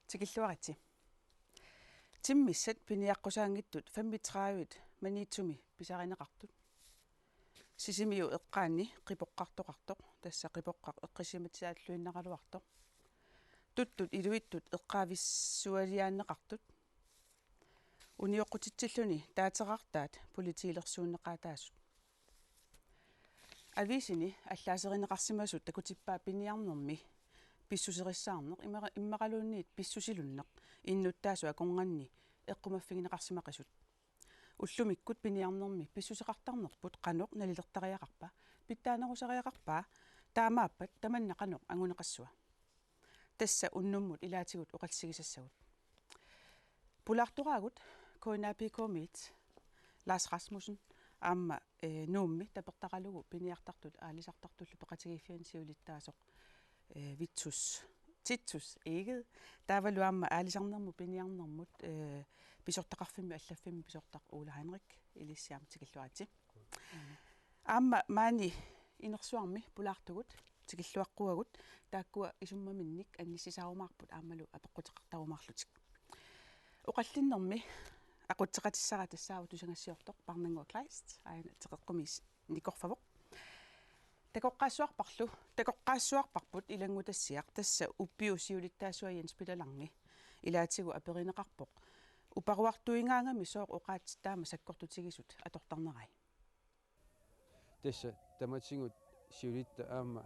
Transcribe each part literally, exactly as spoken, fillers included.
Tikilluaritsi. Timmissat piniaqqusaanngitsut femogtredive Maniitsumi pisarineqartut. Sisimiut eqqaanni qipoqqartoqartoq, tassa qipoqqaq eqqissisimatsiaalluinnaraluartoq. Tuttut iluittut eqqaavissualiaanneqartut. Unioqqutitsilluni taaterartaat politiilersuunneqaataasut. Aviisini allaaserineqarsimasut takutippaa piniarnermi pissuserissaarneq immera-, immaqaluunniit pissusilunneq innuttaasut akornanni eqqumaffigineqarsimaqisut. Ullumikkut piniarnermi pissuseqartarnerput qanoq nalilertariaqarpa, pitsaanerusariaqarpa, taamaappat tamanna qanoq anguneqassava? Tassa unnummut ilaatigut oqallisigisassagut. Pulaartoraagut K N A P K-miit Lars Rasmussen aamma, eh, Nuummi tapertaralugu piniartartut aalisartartullu peqatigiiffiani siulittaasoq, eh, Vittus Titus Egede. Taavalu aamma aalisarnermut piniarnermut, eh, pisortaqarfimmi allaffimmi pisortaq Ole Heinrich, ilissi aamma tikilluaritsi. Aamma maani inersuarmi pulaartugut, tikilluaqquagut, taakkua isummaminnik annissisarumaarput aammalu apeqquteqartarumaarlutik. Oqallinnermi aqutseqatissara tassaavoq tusagassiortoq Parnannguaq Kleist, aana teqeqqumiis nikorfavoq. Takoqqaassuarparlu, takoqqaassuarparput ilanngutassiaq, tassa Uppiup siulittaasua Jens Peter Lange ilaatigut aperineqarpoq uparuartuigaangami sooq oqaatsit taama sakkortutigisut atortarnerai. Tassa tamatigut siulitta aamma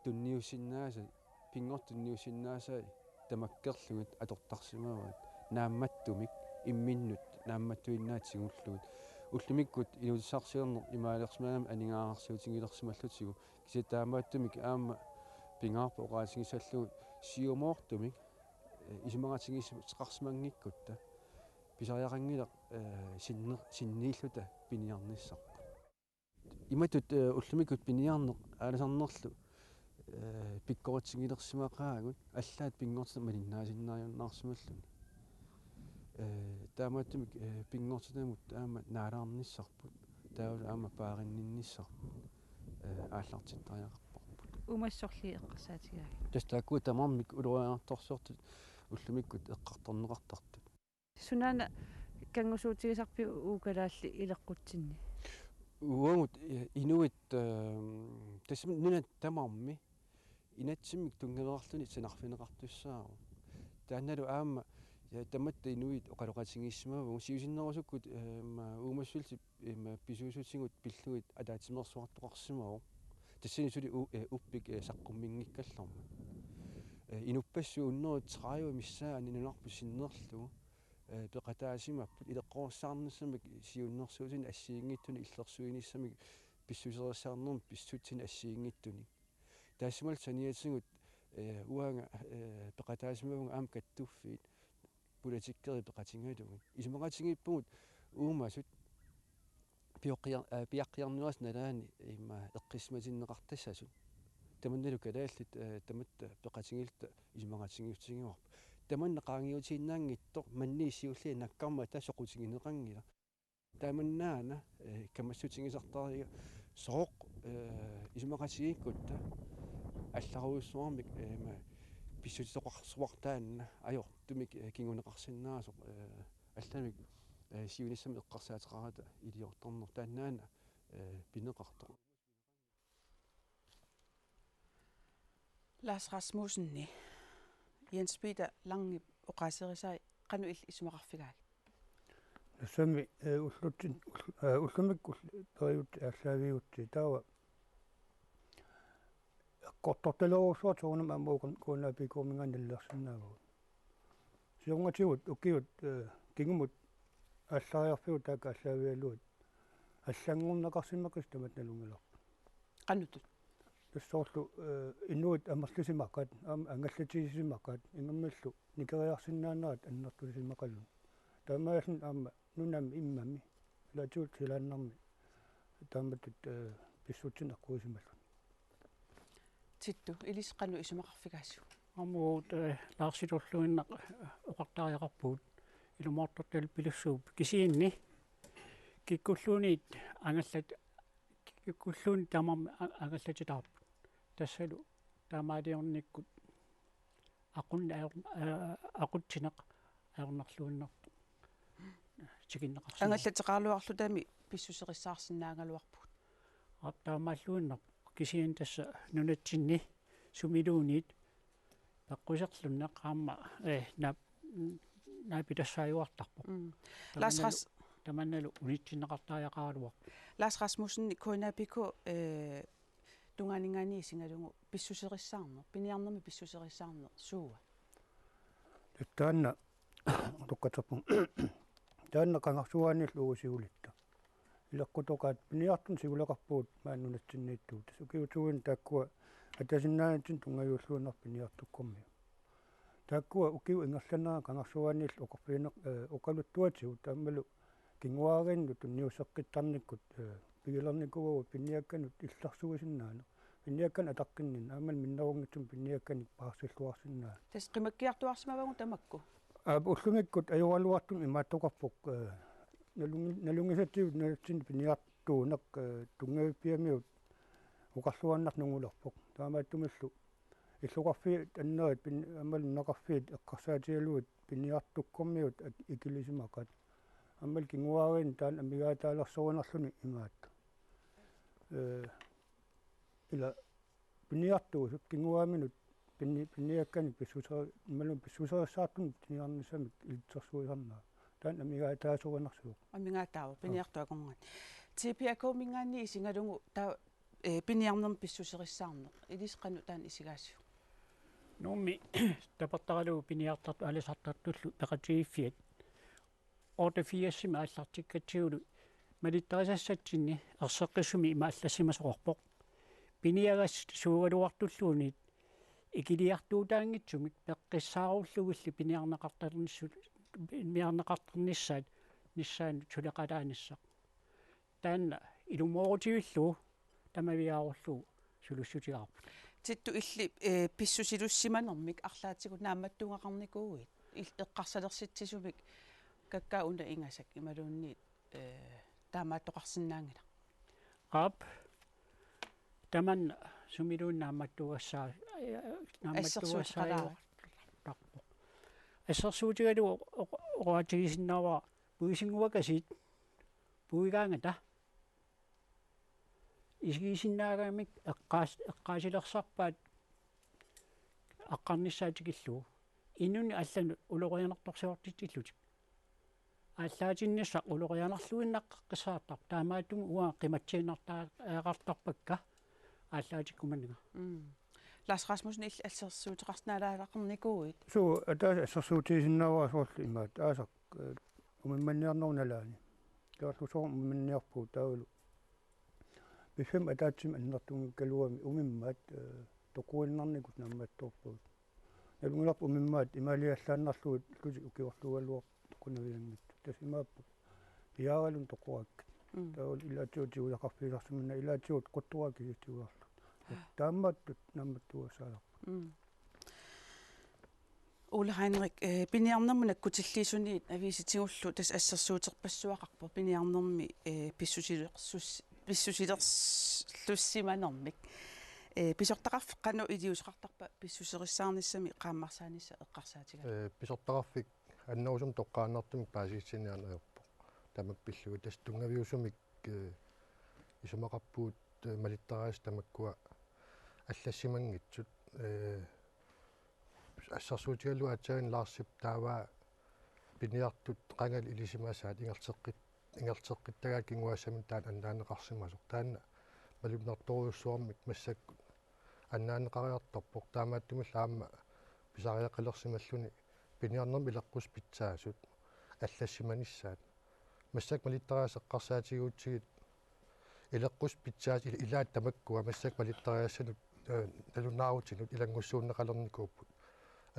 tunniussinnaasai, pinngortitut tunniussinnaasai tamakkerlugit atortarsimavaat naammattumik imminnut naammattuinnaat tigullugit. Ullumikkut inuussutissarsiorneq imaaliorsimagami aningaasarsiutigilersimallutigu, kisianni taamaattumik aamma pingaarpoq oqaatigissallugu siumoortumik, eh, isumaqatigiissuteqarsimanngikkutta pisariaqanngilaq, eh, sinne-, sinniilluta piniarnissarput. Imatut, eh, ullumikkut piniarneq aalisarnerlu, eh, pikkoritsigilersimaqaagut, allaat pinngortitaq malinnaasinnaajunnaarsimalluni. Eh, taamaattumik, eh, pinngortitamut aamma naalaarnissarput, taavalu aamma paarinninnissarput, eh, aallartittariaqarparput. Uumasut sorliit eqqarsaatigaagit? Tassa taakkua tamarmik ulorianartorsiortut ullumikkut eqqartorneqartartut. Sunaana kanngusuutigisarpiuk Kalaallit ileqqutsinni? Uagut, eh, inuit, ehm, tassami nunat tamarmi inatsimmik tunngaveqarluni sanarfigineqartussaavoq. Taannalu aamma, ja, tamatta inuit oqaloqatigiissimavagut siusinnerusukkut, ehm, uumassuseq, ehm, pisuussutigut pillugit ataatsimeersuartoqarsimavoq. Tassani suli u-, eh, uppik, eh, saqqummiinngikkallarmat. Eh, inuppassuit unnerit tredive missaanni nunarput sinnerlugu, eh, peqataasimapput ileqqorissaarnissamik siunnersuutinik assigiinngitsunik illersuinissamik pissuserissaarnermik pissutsinik assigiinngitsunik. Taassumalu saniatigut, eh, uanga, eh, peqataasimavunga aamma kattuffiit politikkerit peqatigalugit. Isumaqatigiippugut uumasut pioqqiar-, eh, piaqqiarnerisa nalaani imma eqqissimatinneqartassasut. Tamannalu kalaallit, eh, tamatta peqatigiilluta isumaqatigiissutigaarput. Tamanna qaangiutiinnaanngitsoq manniit siulliit nakkarmata soqutigineqanngilaq. Tamannaana, eh, kamassutigisartariga sooq, eh, isumaqatigiikkutta allarujussuarmik, eh, ma-, pissutitoqarsuartaanna ajortumik, eh, kinguneqarsinnaasoq, eh, allamik, eh, siunissami eqqarsaateqarata iliortarneq taannaana, eh, pineqartoq. Lars Rasmussenip Jens Peter Langep oqaaserisai qanoq illit isumaqarfigaagit? Tassami, eh, ullutsin-, ull-, eh, ullumikkut ull-, periutsit aallaaviuvugut taava eqqortortalerujussuartut soorunami aamma uku K N A P K-minngaanniit nalilersinnaavagut. Siornatigut ukiut, eh, kingumut aallariarfigut taakku aallaavigalugit allanngorneqarsimaqisut tamatta nalunngilarput. Qanoq? Tassa soorlu, eh, inuit amerlisimaqqat, aamma angallatigisimaqqat, ingammillu nikeriarsinnaanerat annertusisimaqalugu. Taamaalilluni aamma nunami immami, ilaatigut silaannarmi, taamatut, eh, pissutsinik eqquisimallutik. Tittu, ilissi qanoq isumaqarfigaasiuk? Aamma uagut, eh, Larsilulluinnaq, eh, oqartariaqarpugut ilumoortortalik pilussuup kisianni kikkulluunniit angallat-, kikkulluunniit tamarmik a-, angallatitaarput. Tassalu taamaaliornikkut aqunneq ajor-, aa, aqutsineq ajornarluinnartoq tikinneqarsinnaavoq. Angallateqaraluarlutami pissuserissaarsinnaagaluarpugut. Aap, taamaalluinnarpoq, kisianni tassa nunatsinni sumiluunniit peqquserlunneq aamma, ee, naap-, naapitassaajuartarpoq. Mm. Lars Tamannalu, Ras- tamannalu unitsinneqartariaqaraluarpoq. Lars Rasmussen, K N A P K, ee, tungaaninngaanniit isigalugu pissuserissaarneq, piniarnermi pissuserissaarneq, suua? Taanna, utoqqatserpunga. Taanna qangarsuaaniillu uagut siulitta. Ileqqutoqaat piniartunik siuleqarpugut maani nunatsinniittuut. Tassa ukiut tyvenik taakkua atasinnaanatsinnik tunngaviulluinnarput piniartukkormiut. Taakkua ukiut ingerlaneranni qangarsuaaniillu oqarfigineq, ee, oqaluttuatigut taamalu kinguaariinnut tunniusseqqittarnikkut, ee, pigilernikuuagut piniakkanut illersuisinnaaneq. Piniakkanik ataqqinninneq, aammalu minnerunngitsumik piniakkanik paarsilluarsinnaaneq. Tassa qimakkiartuarsimavagut tamakku? Aap, ullumikkut ajoraluartumik imaattoqarpoq, ee, nalungi-, nalunngisatigut nunatsinni piniartuuneq, ee, tunngavippiamiut oqarluarnarnungulerpoq. Taamaattumillu illoqarfiit annerit pin-, aammalu nunaqarfiit eqqarsaatigalugit piniartukkormiut ak-, ikilisimaqaat. Aammalu kinguaariinnut taanna amigaataalersorinarluni imaattoq. Ee, ila piniartuusut kinguaaminut pini-, piniakkanik pissuse-, imaluunniit pissuserissaartunik piniarnissamik ilitsersuisarnerat. Taanna amigaataasorinarsivoq. Amigaataavoq, aap, piniartut akornanni. T P A K-minngaanniit isigalugu taava, ee, piniarnermi pissuserissaarneq. Ilissi qanoq taanna isigaasiuk? Nuummi tapertaralugu piniartartut aalisartartullu peqatigiiffiat otteogfirsimi aallartikkatsigulu malittarisassatsinni erseqqissumik ima allassimasoqarpoq. Piniagassat suugaluartulluunniit ikiliartuutaanngitsumik peqqissaarullugilli piniarneqartarnissu-, piniarneqartarnissaat nissaanut suleqalaanissaq. Taanna ilumoorutivillugu tamaviaarullugu sulussutigaarput. Tittu, illit, ee, pissusilersimanermik arlaatigut naammattuugaqarnikuuit, il-, eqqarsalersitsisumik kakkaak una ingasak imaluunniit, ee, taamaattoqarsinnaanngilaq? Aap. Tamanna sumiluunniit naammattuugassaa-, ee, naammattuugassaa-, assersuutigalugu oq-, oqaatigisinnaavara puisinnguakasiit puigaangata isigisinnaagamik eqqaas-, eqqaasilersarpaat aqqarnissaa tikillugu. Inunnut allanut ulorianartorsiortitsillutik. Aallaatinnissaa ulorianarluinnaqqissaartarpoq. Taamaattumik uanga qimatsiinnartariaqartarpakka aallaatikkumananga. Mm. Lars Rasmussen, illit assersuuteqarsinnaalaaqarnikuuit? Suu, ataaseq assersuutigisinnaavara soorlu imaattoq aasaq, ee, umimmanniarnerup nalaani. Taavalu soorlu umimmanniarpugut taavalu piffissami ataatsimi annertunngikkaluami umimmaat, ee, toquinnarnikut naammattoorpagut. Nalunngilarput umimmaat imaaliallaannarlugit ukiorluugaluartut toqunavianngitsut. Tassa imaappoq piaaraluni toquakkit. Mm. Taavalu ilaatigut tigusaqarfigisarsimanagit ilaatigut quttuakkit kisiat tigugarlugit. Taamaattut naammattuugassaalerput. Mm. Ole Heinrich, ee, piniarnermut nakkutilliisuniit aviisitigullu tassa assersuuterpassuaqarpoq piniarnermi, ee, pissusilersus-, pissusilerlussimanermik. Ee, pisortaqarfik qanoq iliuuseqartarpa pissuserissaarnissami qaammarsaanissaq eqqarsaatigalugu? Ee, pisortaqarfik annerusumik toqqaannartumik paasissutigineq ajorpoq. Tamakku pillugit tassa tunngaviusumik, ee, isumaqarpugut, ee, malittarisassat tamakkua allassimanngitsut, ee, assersuutigalugu aatsaat Larsip taava piniartut qangali ilisimasaat ingerlateqqit-, ingerlateqqittagaat kinguaassaminnut taanna annaanneqarsimasoq. Taanna malunnartorujussuarmik massakkut annaanneqariartorpoq, taamaattumillu aamma pisariaqalersimalluni piniarnermi ileqqusat pitsaasut allassimanissaat. Massakkut malittarisassat eqqarsaatigigutsigit ileqqusat pitsaasut il-, ilaat tamakkua massakkut malittarisassannut, ee, nalunaarutinut ilanngussuunneqalernikuupput.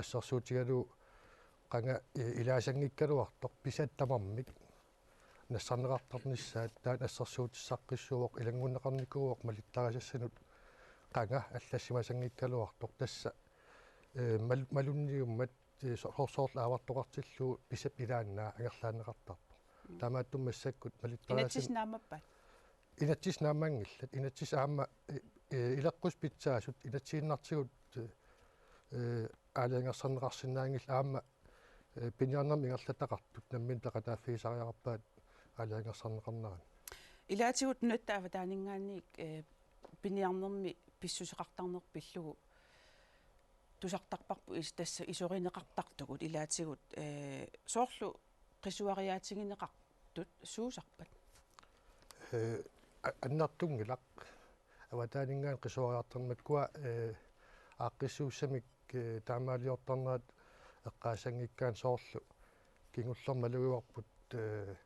Assersuutigalugu qanga, ee, ilaasanngikkaluartoq pisat tamarmik nassarneqartarnissaat taanna assersuutissaqqissuuvoq, ilanngunneqarnikuuvoq malittarisassanut qanga allassimasanngikkaluartoq. Tassa, ee, mal-, malunniummat, ee, so-, soorlu aavartoqartillugu pisap ilaannaa angerlaanneqartarpoq. Mm. Taamaattumik massakkut malittarisassat inatsisit naammappat? Inatsisit naammanngillat. Inatsisit aamma, ee, ee, ileqqusat pitsaasut inatsiinnartigut, ee, ee, aalajangersarneqarsinnaanngillat aamma, ee, piniarnermik ingerlataqartut namminneq peqataaffigisariaqarpaat aalajangersarneqarnerani. Ilaatigut nunatta avataaninngaanniit, ee, piniarnermi pissuseqartarneq pillugu tusartarparput is-, tassa isorineqartartugut ilaatigut, ee, soorlu qisuariaatigineqartut suusarpat? Ee, a-, annertunngilaq. Avataaninngaanniit qisuariartarneq makkua, ee, aaqqissuussamik, ee, taamaaliortarnerat eqqaassanngikkaanni soorlu kingullermik malugivarput, ee,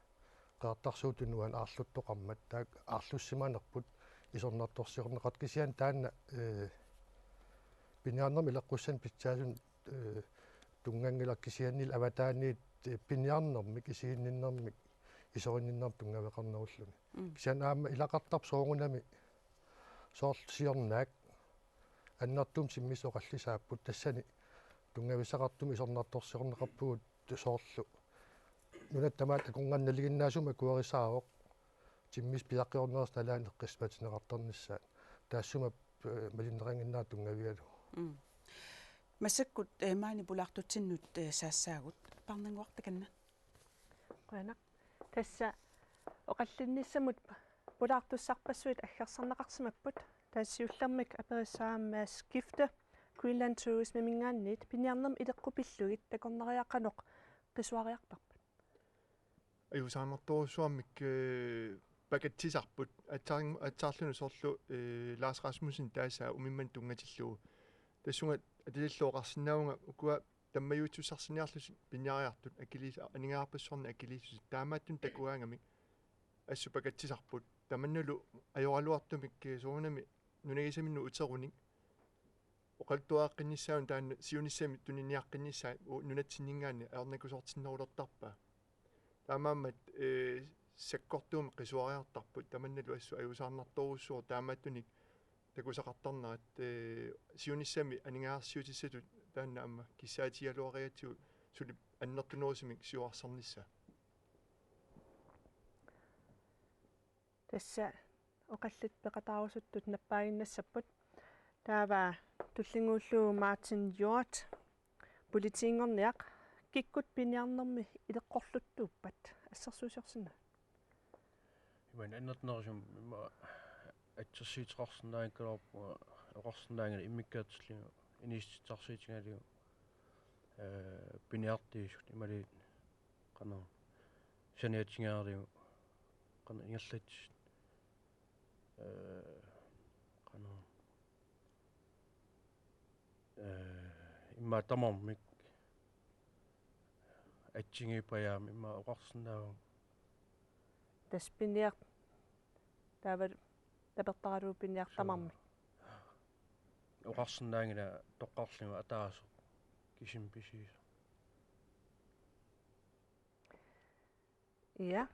Qeqertarsuup Tunuani aarluttoqarmat, taakku aarlussimanerput isornartorsiorneqartut, kisianni taanna, ee, piniarnermik ileqqussanik pitsaasunik, ee, tunnganngilaq, kisiannili avataaniit, ee, piniarnermik isiginninnermik isorinninnermik tunngaveqarnerulluni. Mm. Kisianni aamma ilaqartarpoq soorunami soorlu siornaak annertuumik timmisut oqallisaapput, tassani tunngavissaqartumik isornartorsiorneqarpugut soorlu nunatta tamaat akornanni nalinginnaasumik akuerisaavoq timmisut piaqqiornersut nalaanni eqqissisimatinneqartarnissaat. Taassuma, ee, malinneqannginnera tunngavigalugu. Mm. Massakkut, ee, maani pulaartutsinnut, ee, saassaagut, parnannguaq takanna. Qujanaq. Tassa oqallinnissamut pulaartussarpassuit aggersarneqarsimapput. Tassa siullermik aperissavara Mads Skifte, Greenland Tourismiminngaanniit, piniarnermik ileqqut pillugit takornariat qanoq qisuariartarpat? Ajuusaarnartorujussuarmik, ee, pakatsisarput. Aatsaar-, aatsaarluni soorlu, ee, Lars Rasmussen taasaa umimmanik tunngatillugu. Tassunga atitillu oqarsinnaavunga ukua tammajuitsussarsiorniarlutik piniariartut akiliis-, aningaasarpassuarnik akiliisutik, taamaattunik takugaangamik assut pakatsisarput. Tamannalu ajoraluartumik, ee, soorunami nunagisaminnut uterunik oqaluttuariaqqinnissaanut taanna siunissami tuniniaqqinnissaa u-, nunatsinninngaanniit ajornakusoortinnerulertarpaa. Taamaammat, ee, sakkortuumik qisuariartarput, tamannalu assut ajuusaarnartorujussuuvoq, taamaattunik takusaqartarnerat, ee, siunissami aningaasarsiutissatut taanna aamma kissaatigigaluarigatsigu suli annertunerusumik siuarsarnissaa. Tassa oqallit peqataarusuttut nappaaginnassapput. Taava tullinnguullugu Martin Hjorth, politiinngorniaq, kikkut piniarnermi ileqqorluttuuppat, assersuusiorsinnaavat? Imaluunniit annertunerusumik ima assersuuteqarsinnaanngikkaluarpunga, oqarsinnaanngilaq immikkoortillugu inuussutissarsiutiginagu, ee, piniartuusut imaluunniit qanoq saniatigalugu qanoq ingerlatsisut, ee, qanoq, ee, immaqa tamarmik assigiipajaamik immaqa oqarsinnaavunga. Tassa piniar-, taava tapertaralugu piniartarmat. Suu. Oqarsinnaanngilaq toqqarlugu ataaseq kisimi pisiisoq. Ja.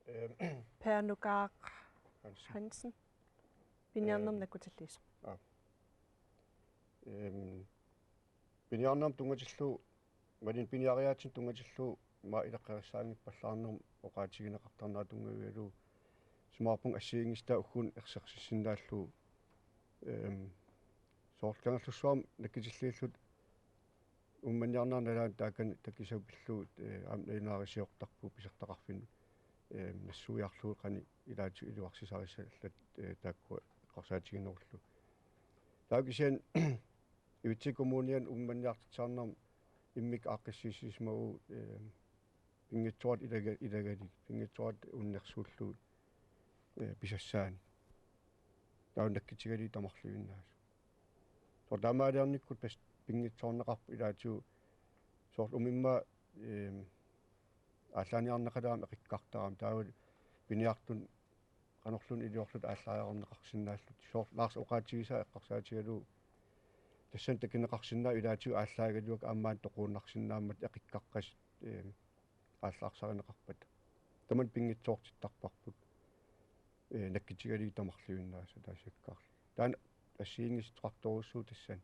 Øhm, Per Nukaaq Hansen. Hansen. Piniarnermik Øhm, nakkutilliisoq. Aa. Øhm, piniarnermut tunngatillugu, imaluunniit piniariaatsinnut tunngatillugu, ima ileqqorissaanngippallaarnermut oqaatigineqartarnera tunngavigalugu, isumaqarpunga assigiinngissutaat ugguuna ersersissinnaallugu, øhm, soorlu Kangerlussuarmi nakkutilliilluta Uummannarniarnerup nalaani taakani takusat pillugit, ee, aamma nalunaarisiortarpugut pisartaqarfinnut, ee, nassuiarlugu qanoq ilaatigut iluarsisarissalluta, ee, taakkua eqqarsaatiginerullugu. Taava kisianni Ivitseq Kommuniani uummannarniartitsisarnermi immikkut aaqqissuussisimavugut, ee, pinngitsoorata ilaga-, ilagalugit, pinngitsoorata unnersuullugit, ee, pisassaanik. Taava nakkutigalugit tamarluinnaasa. Soorlu taamaaliornikkut tassa pinngitsoorneqarpoq ilaatigut soorlu umimmaat, eem, aallaaniarneqalaarami eqikkartarami, taava piniartunut qanorluunniit iliorluta aallariarneqarsinnaalluta. Soorlu Lars oqaatigisaa eqqarsaatigalugu tassani takuneqarsinnaavoq ilaatigut aallaagalugit aamma maani toquunnarsinnaammat eqikkaqqasut, eem, aallarsarineqarpata. Tamanna pinngitsoortittarparput. Ee, nakkutigalugit tamarluinnaasa taasakkaarlugit. Taanna assigiinngissuteqartorujussuuvoq tassani.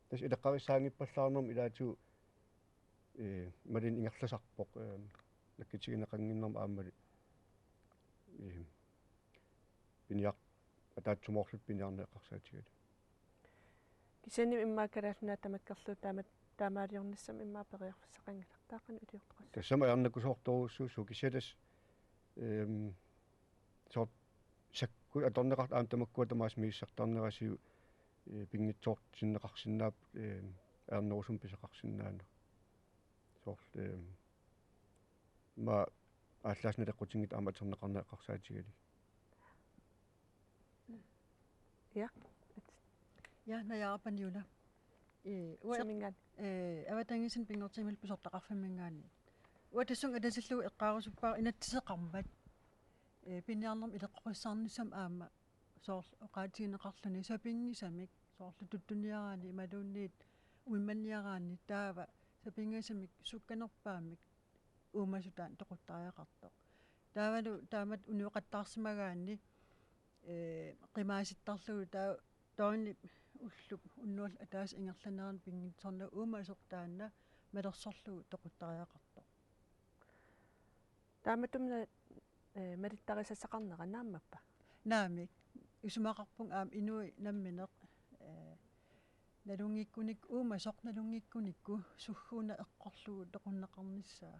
Tassa ileqqorissaanngippallaarnermut ilaatigut, ee, imaluunniit ingerlasarpoq, ee, nakkutigineqannginnermut aammali, ee, piniar-, ataatsimoorluta piniarneq eqqarsaatigalugu. Kisianni immaqa Kalaallit Nunaat tamakkerlugu taama-, taamaaliornissamut immaqa periarfissaqanngilaq. Taava qanoq iliortoqassaaq? Tassami ajornakusoortorujussuuvoq kisianni tassa, ehm, soorlu sakkut atorneqartut aamma tamakkua tamaasa misissortarnerisigut, eh, pinngitsoortinneqarsinnaapput, ehm, ajornerusumik pisaqarsinnaaneq. Soorlu, ehm, ma aallaasnaleqqutinngit aamma atorneqarneq eqqarsaatigalugu. Ja. Ja, najaarapani una. Ee, ua-, Saminngaanniit. Ee, avatangiisinni pinngortitamillu pisortaqarfimminngaanniit. Uanga tassunga atatillugu eqqaarusuppara inatsiseqarmat. Ee, piniarnermik ileqqorissaarnissamut aamma soorlu oqaatigineqarluni sapinngisamik, soorlu tuttuniaraanni imaluunniit umimmanniaraanni taava sapinngisamik sukkanerpaamik uumasut taanna toquttariaqartoq. Taavalu taamatut unioqattaarsimagaanni, ee, qimaasittarlugu taava døgnip ullup unnuallu ataaseq ingerlanerani pinngitsoornagu uumasoq taanna malersorlugu toquttariaqartoq. Taamatut, ee, malittarisassaqarnera naammappa? Naamik. Isumaqarpunga aamma inuit nammineq, ee, nalunngikkunik-, uumasoq nalunngikkunikku sugguuna eqqorlugu toqunneqarnissaa.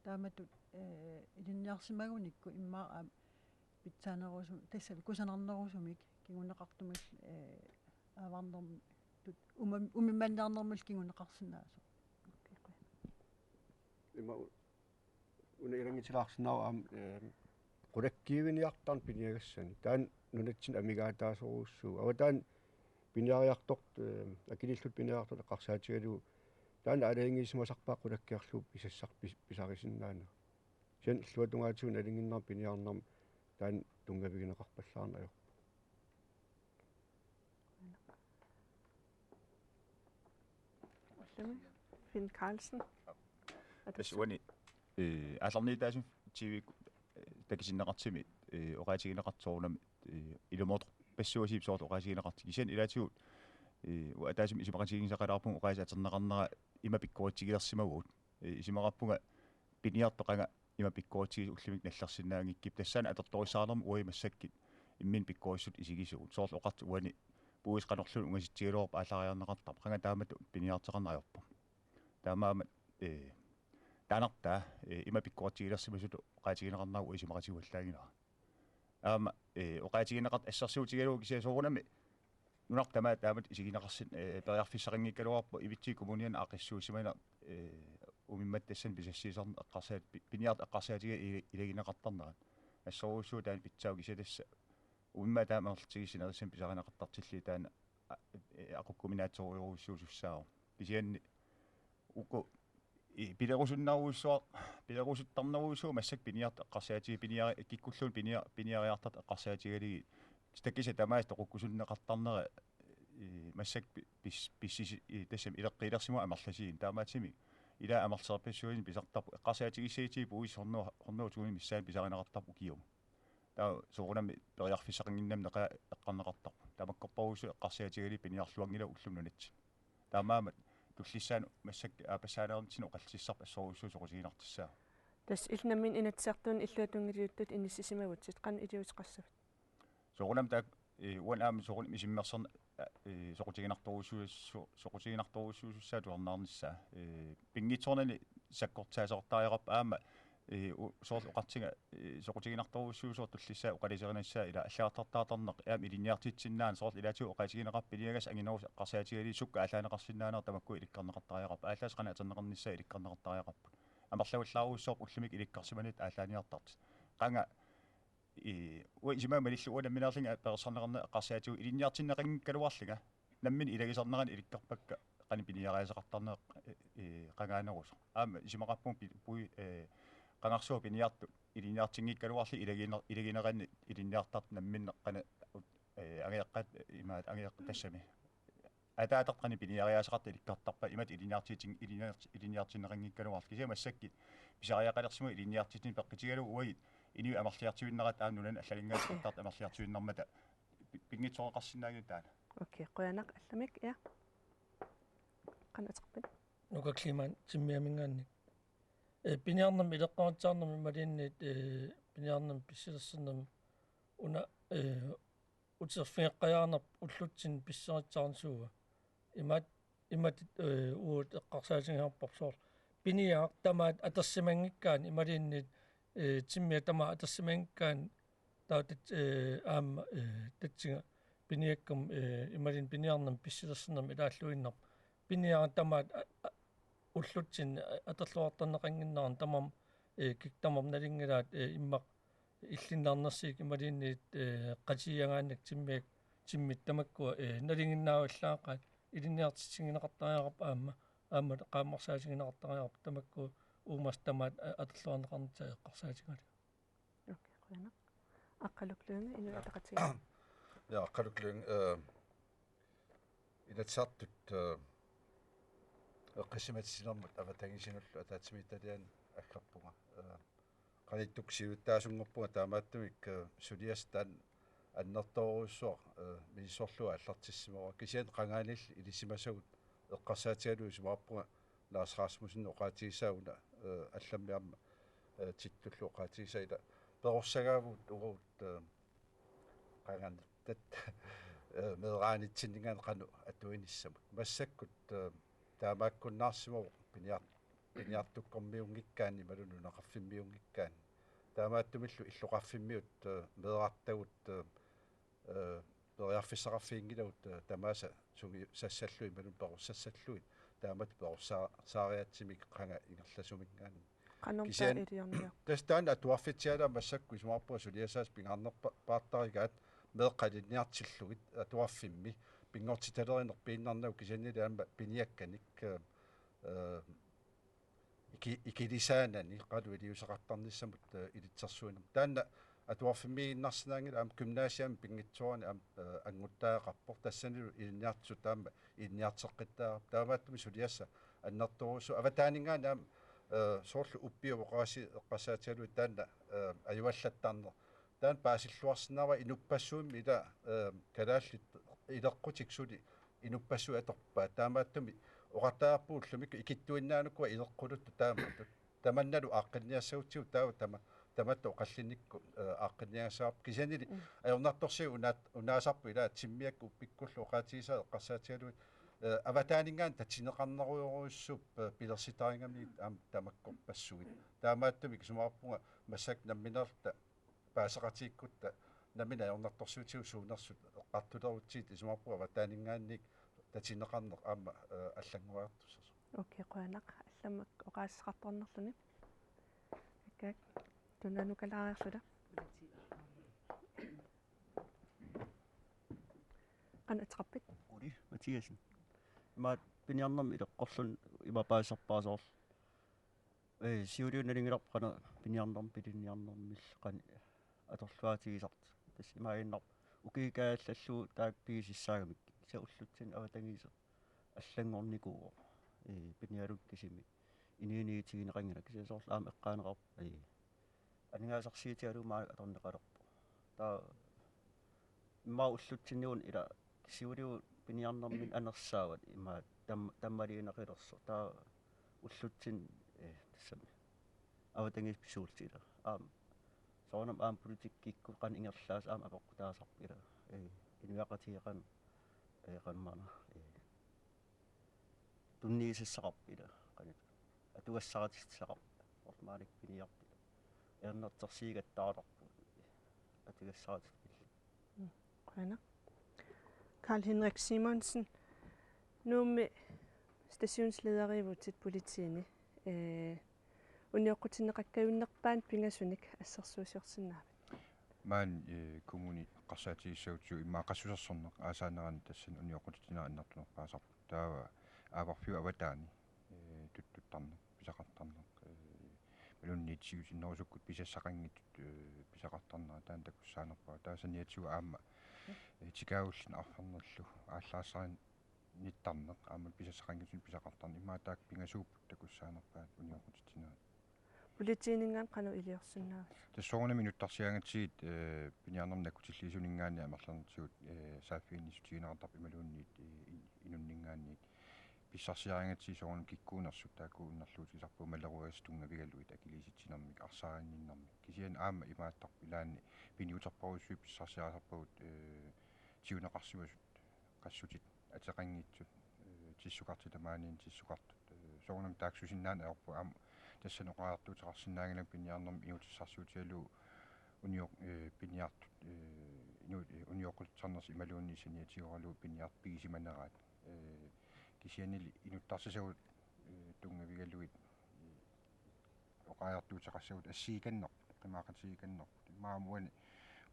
Taamatut, ee, ilinniarsimagunikku immaqa aamma pitsaanerusumik, tassami kusanarnerusumik kinguneqartumik, ee, aavarnermut, uma-, umimmanniarnermullu kinguneqarsinnaasoq. Ima u-, una ilanngutilaarsinnaavoq aamma, ee, qulakkiiviniartarneq piniagassani. Taanna nunatsinni amigaataasorujussuuvoq. Avataani piniariartortut, ee, akiliilluta piniariartortut eqqarsaatigalugu taanna aalajangiisimasarpaat qulakkeerlugu pisassar-, pis-, pisarisinnaanera. Kisianni illuatungaatigut nalinginnaasumik piniarnermi taanna tunngavigineqarpallaarneq ajorpoq. Ullumi Finn Carlsen. Tassa uani, ee, aallarniutaasumik T V-kkut, ee, takutinneqartumi, ee, oqaatigineqartoq soorunami, ee, ilumoortorpassuarnik soorlu oqaatigineqartut. Kisianni ilaatigut, ee, uanga ataatsimik isumaqatigiinngisaqalaarpunga oqaasii atorneqarnera ima pikkoritsigilersimavugut. Ee, isumaqarpunga piniartoq qanga ima pikkoritsigisoq ullumikkut nallersinnaanngikkippoq. Tassani atortorissaanermi uagut massakkut imminut pikkorissutut isigisugut. Soorlu oqartoq uani puisit qanorluunniit ungasitsigigaluarput aallariarneqartarpoq. Qanga taamatut piniartoqarneq ajorpoq. Taamaammat, ee, taannartaa, ee, ima pikkoritsigilersimasutut oqaatigineqarnera uanga isumaqatigivallaanngilara. Aamma, ee, oqaatigineqartut assersuutigalugu kisianni soorunami nunarput tamaat taamatut isigineqarsin-, ee, periarfissaqanngikkaluarpoq Ivitsi Kommuniani aaqqissuussimaneq, ee, umimmattut tassani pisassiisarneq eqqarsaat-, pi-, piniartut eqqarsaatigisaat i-, ilagineqartarnerat. Assorujussuaq taanna pitsaavoq kisianni tassa umimmaat taama amerlatigisut sinerissami pisarineqartartillugit taanna, a-, ee, aqukkuminaatsorujussuusussaavoq. Kisianni uku i-, pilerusunnerujussuaq, pilerusuttarnerujussuuvoq massakkut piniartut eqqarsaatigaat piniari-, kikkulluunniit pinia-, piniariartartut eqqarsaatigalugit. Takusa tamaasa toqukkusunneqartarnera, i-, massakkut pi-, pis-, pissisi-, i-, tassami ileqqiilersimavoq amerlasuunik. Taamaattumik ilaat amerlasoorpassuarnik pisartarpoq eqqarsaatigissagutsigu puisit hundrede, hundrede tusind missaanni pisarineqartarput ukiumut. Taava soorunami periarfissaqannginnami neqaa eqqarneqartarpoq. Tamakkorparujussuit eqqarsaatigalugit piniarluanngilagut ullumi nunatsinni. Taamaammat tullissaani massakkut aappassaanerup tassa oqallissisarput assorujussuaq soqutiginartussaavoq. Tassa illit nammineq Inatsisartuni illuatungiliuttutut inissisimavutit, qanoq iliuuseqassavit? Soorunami taakku, ee, uani aamma soorunami isummersorn-, ee, soqutiginartorujussuusu-, soqutiginartorujussuusussaat tusarnaarnissaa. Ee, pinngitsoornani sakkortusaasoqartariaqarpoq aamma, ee, u-, soorlu oqartunga, ee, soqutiginartorujussuusoq tullissaat oqaluserinissaa ila allagartartaartarneq aamma ilinniartitsinnaaneq soorlu ilaatigut oqaatigineqarput piniagassat anginerusut eqqarsaatigalugit sukkut aallaaneqarsinnaanerat tamakku ilikkarneqartariaqarput. Aallaasut qanoq atorneqarnissaat ilikkarneqartariaqarput. Amerlavallaarujussuarput ullumikkut ilikkarsimanertut aallaanertartut. Qanga, ee, uanga isumaga malillugu uanga nammineerlunga perorsarneqarnera eqqarsaatigalugu ilinniartinneqanngikkaluarlunga. Nammineq ilagisarnerani ilikkarpakka qanoq piniariaaseqartarneq, ee, ee, qangaanerusoq. Aamma isumaqarpunga pi-, pui-, ee, qangarsuaq piniartut ilinniartinngikkaluarlugit ilaginer-, ilagineranni ilinniartartut namminneq qanoq, ee, angajoqqaat, imaat angajoqqaat tassami. Ataatartut qanoq piniariaaseqartut ilikkartarpata imatut ilinniartitin-, ilinniart-, ilinniartinneqanngikkaluarlutik. Kisianni massakkut pisariaqalersimaguit ilinniartitsineq peqqutigalugu uagut inuit amerliartuinnaratta aamma nunanut allalinngaanniit ataatartut amerliartuinnarmata pi-, pinngitsooreqarsinnaanngilaq taanna. Okay, qujanaq allamik, ja. Qanoq ateqarpit? Nuka Kliman Timmiaminngaanniit. Ee, piniarnermik ileqqorissaarnermik imaluunniit, ee, piniarnermik pissilersornermik una, ee, uterfigeqqajaarnerput ullutsinni pissarissaarnisuua. imaat imatut, eh, uagut eqqarsaatigineqarparput soorlu piniaq tamaat atorsimanngikkaanni imaluunniit, eh, timmiaq tamaat atorsimanngikkaanni taava tat-, eh, aamma, eh, tatsiga piniakkamik, eh, imaluunniit piniarnermik pissilersornermik ilaalluinnarpoq. Piniaq tamaat a-, a-, ullutsinni a-, atorluartarneqannginnerani tamarmik, eh, kikkut tamarmik nalunngilaat, eh, immaqa illinnarnersiuk imaluunniit, eh, qatigiagaannakkut timmiak, timmit tamakkua, eh, nalinginnaavallaaqaat ilinniartitsigineqartariaqarput aamma, aamma qaammarsaatigineqartariaqarput tamakku uumasut tamaat a-, atorluarneqarnissaat eqqarsaatigalugu. Okay, qujanaq. Aqqaluk Lynge, Inuit Ataqatigiit. Ja, Aqqaluk Lynge, eh, Inatsisartut, eh, eqqissimatitsinermut avatangiisinullu ataatsimiititaliani aggerpunga. Eh, qanittukkut siulittaasunngorpunga taamaattumik, eh, suliassaq taanna annertoorujussuaq, eh, misissorlugu aallartissimavara. Kisianni qangaaniilli ilisimasagut eqqarsaatigalugit isumaqarpunga Lars Rasmussen oqaatigisaa una, eh, allammi aamma, eh, Tittullu oqaatigisaa ila perorsagaavugut uagut, eh, qanganittat, eh, meeraanitsinninngaanniit qanoq atuinissamut. Massakkut, eh, taamaakkunnaarsimavoq piniar-, piniartukkormiunngikkaanni imaluunniit nunaqarfimmiunngikkaanni. Taamaattumillu illoqarfimmiut, eh, meerartagut, eh, eh, periarfissaqarfiginngilagut, eh, tamaasa sungi-, sassallugit imaluunniit perorsassallugit taamatut perorsa-, saariatsimik qanga ingerlasuminngaanniit. Qanormi kisianni taava iliorniarpa? Tassa taanna atuarfitsialaat massakkut isumaqarpunga suliassaasoq pingaarnerpa-, paartarigaat meeqqat ilinniartillugit atuarfimmi pinngortitalerineq piinnarnagu kisiannili aamma piniakkanik, eh, eh, iki-, ikilisaanani qanoq iliuuseqartarnissamut, eh, ilitsersuinermut. Taanna atuarfimmiiginnarsinaanngilaq aamma gymnasiami pinngitsoorani aamma, eh, anguttariaqarpoq tassanilu ilinniartitsisut taama ilinniarteqqittariaqarput. Taamaattumik suliassaq annertoorujussuuvoq avataaninngaanniit aamma, eh, soorlu Uppiup oqaasii eqqarsaatigalugit taanna, eh, ajuallattarneq. Taanna paasilluarsinnaavara inuppassuimmi ila, eh, kalaallit ileqqutik suli inuppassuit atorpaat. Taamaattumik oqartariaqarpugut ullumikkut ikittuinnaanuku ileqquluttut taamatut. Tamannalu aaqqinniassagutsigu taava tama-, tamatta oqallinnikkut, eh, aaqqinniagassaraarput. Kisiannili mm, ajornartorsiut unaat-, unaasarput ila timmiakkut uppikkullu oqaatigisaa eqqarsaatigalugit, eh, avataaninngaanniit tatineqarnerujorujussuupput, eh, pilersitarigamigit aamma tamakkorpassuit. Taamaattumik isumaqarpunga massakkut nammineerluta paaseqatigiikkutta nammineq ajornartorsiutigut suunersut eqqartulerutsigit isumaqarpunga avataaninngaanniit tatineqarneq aamma, eh, allanngoriartussaasoq. Okay, qujanaq. Allamik oqaaseqartarnerluni. Akkaak. Tunanukalaariarluta. Qanoq ateqarpit? Uli Mathiassen. Imaat piniarnermi ileqqorluni ima paasisarpara soorlu. Ee, siuliani nalunngilarput qanoq piniarnermi pilinniarnermillu qanoq atorluartigisartut. Tassa imaaginnarpoq ukiup kaajallallugu taakku pigisassaagamikkit. Kisianni ullutsinni avatangiiseq allanngornikuuvoq. Ee, piniarnermut kisimi inuuniutigineqanngilaq kisianni soorlu aamma eqqaaneqarpoq. Ee, aningaasarsiutigalugu maannakkut atorneqalerpoq. Taava immaqa ullutsinni una ila siuliani piniarnermini anersaavat immaqa tam-, tammaliineqilersoq. Taava ullutsinni, eh, tassami avatangiisit pisuullutik ila. Aamma. Soorunami aamma politikkikkut qanoq ingerlaasut aamma apeqqutaasarpoq ila. Eh, inuiaqatigiit qanoq, eh, qanoq maanna, eh, tunniussaqarput ila. Qanoq. Atugassaratissavarput. Soorlu maannakkut piniartut ila. Ajornartorsiugattaalerput. Atugassaratit. Mm, qujanaq. Karl Henrik Simonsen, Nuummi stationsledererivutit politiini. Ee, unioqqutinneqakkajunnerpaanut pingasunik assersuusiorsinnaavat? Maani, eh, kommuni eqqarsaatigissagutsigu immaqa qassusersorneq aasaanerani tassani unioqqutitsinera annertunerpaasarpoq. Taava aavarfiup avataani, eh, tuttuttarneq, pisaqartarneq, eh, imaluunniit siusinnerusukkut pisassaqanngitsut, eh, pisaqartarnera taanna takussaanerpara. Taava saniatigut aamma, eh, tikaagulluni arfernerlu aallaassarinittarneq aamma pisassaqanngitsunik pisaqartarneq. Immaqa taakku pingasuupput takussaanerpaat unioqqutitsinerat. Politiiningaanniit qanoq iliorsinnaavat? Tassa soorunami inuttarsiaangatsigit, eh, piniarnermut nakkutilliisuninngaanniit amerlanertigut, eh, saaffiginnissutigineqartarpoq imaluunniit, eh, in-, inunninngaanniit. Pissarsiariangatsigit soorunami kikkuunersut taakku unnerluutigisarpagut maleruagassat tunngavigalugit akiliisitsinermik, arsaarinninnermik. Kisianni aamma imaattarpoq ilaanni piniuterparujussuit pissarsiarisarpagut, eh, tiguneqarsimasut qassutit ateqanngitsut, eh, tissukartut tamaaniinneq tissukartut, eh, soorunami taaksusinnaaneq ajorput, aamma tassani oqariartuuteqarsinnaanngilanga piniarnermut inuutissarsiutigalugu unioq-, eh, piniartut, eh, inuit, eh, unioqqutissarnersut imaluunniit saniatigoralugu piniartut pigisimaneraat. Eh, kisiannili inuttarsisagut, eh, tunngavigalugit, eh, oqariartuuteqassagut assigikannerput, qimaaqatigikannerput. Immaqa uani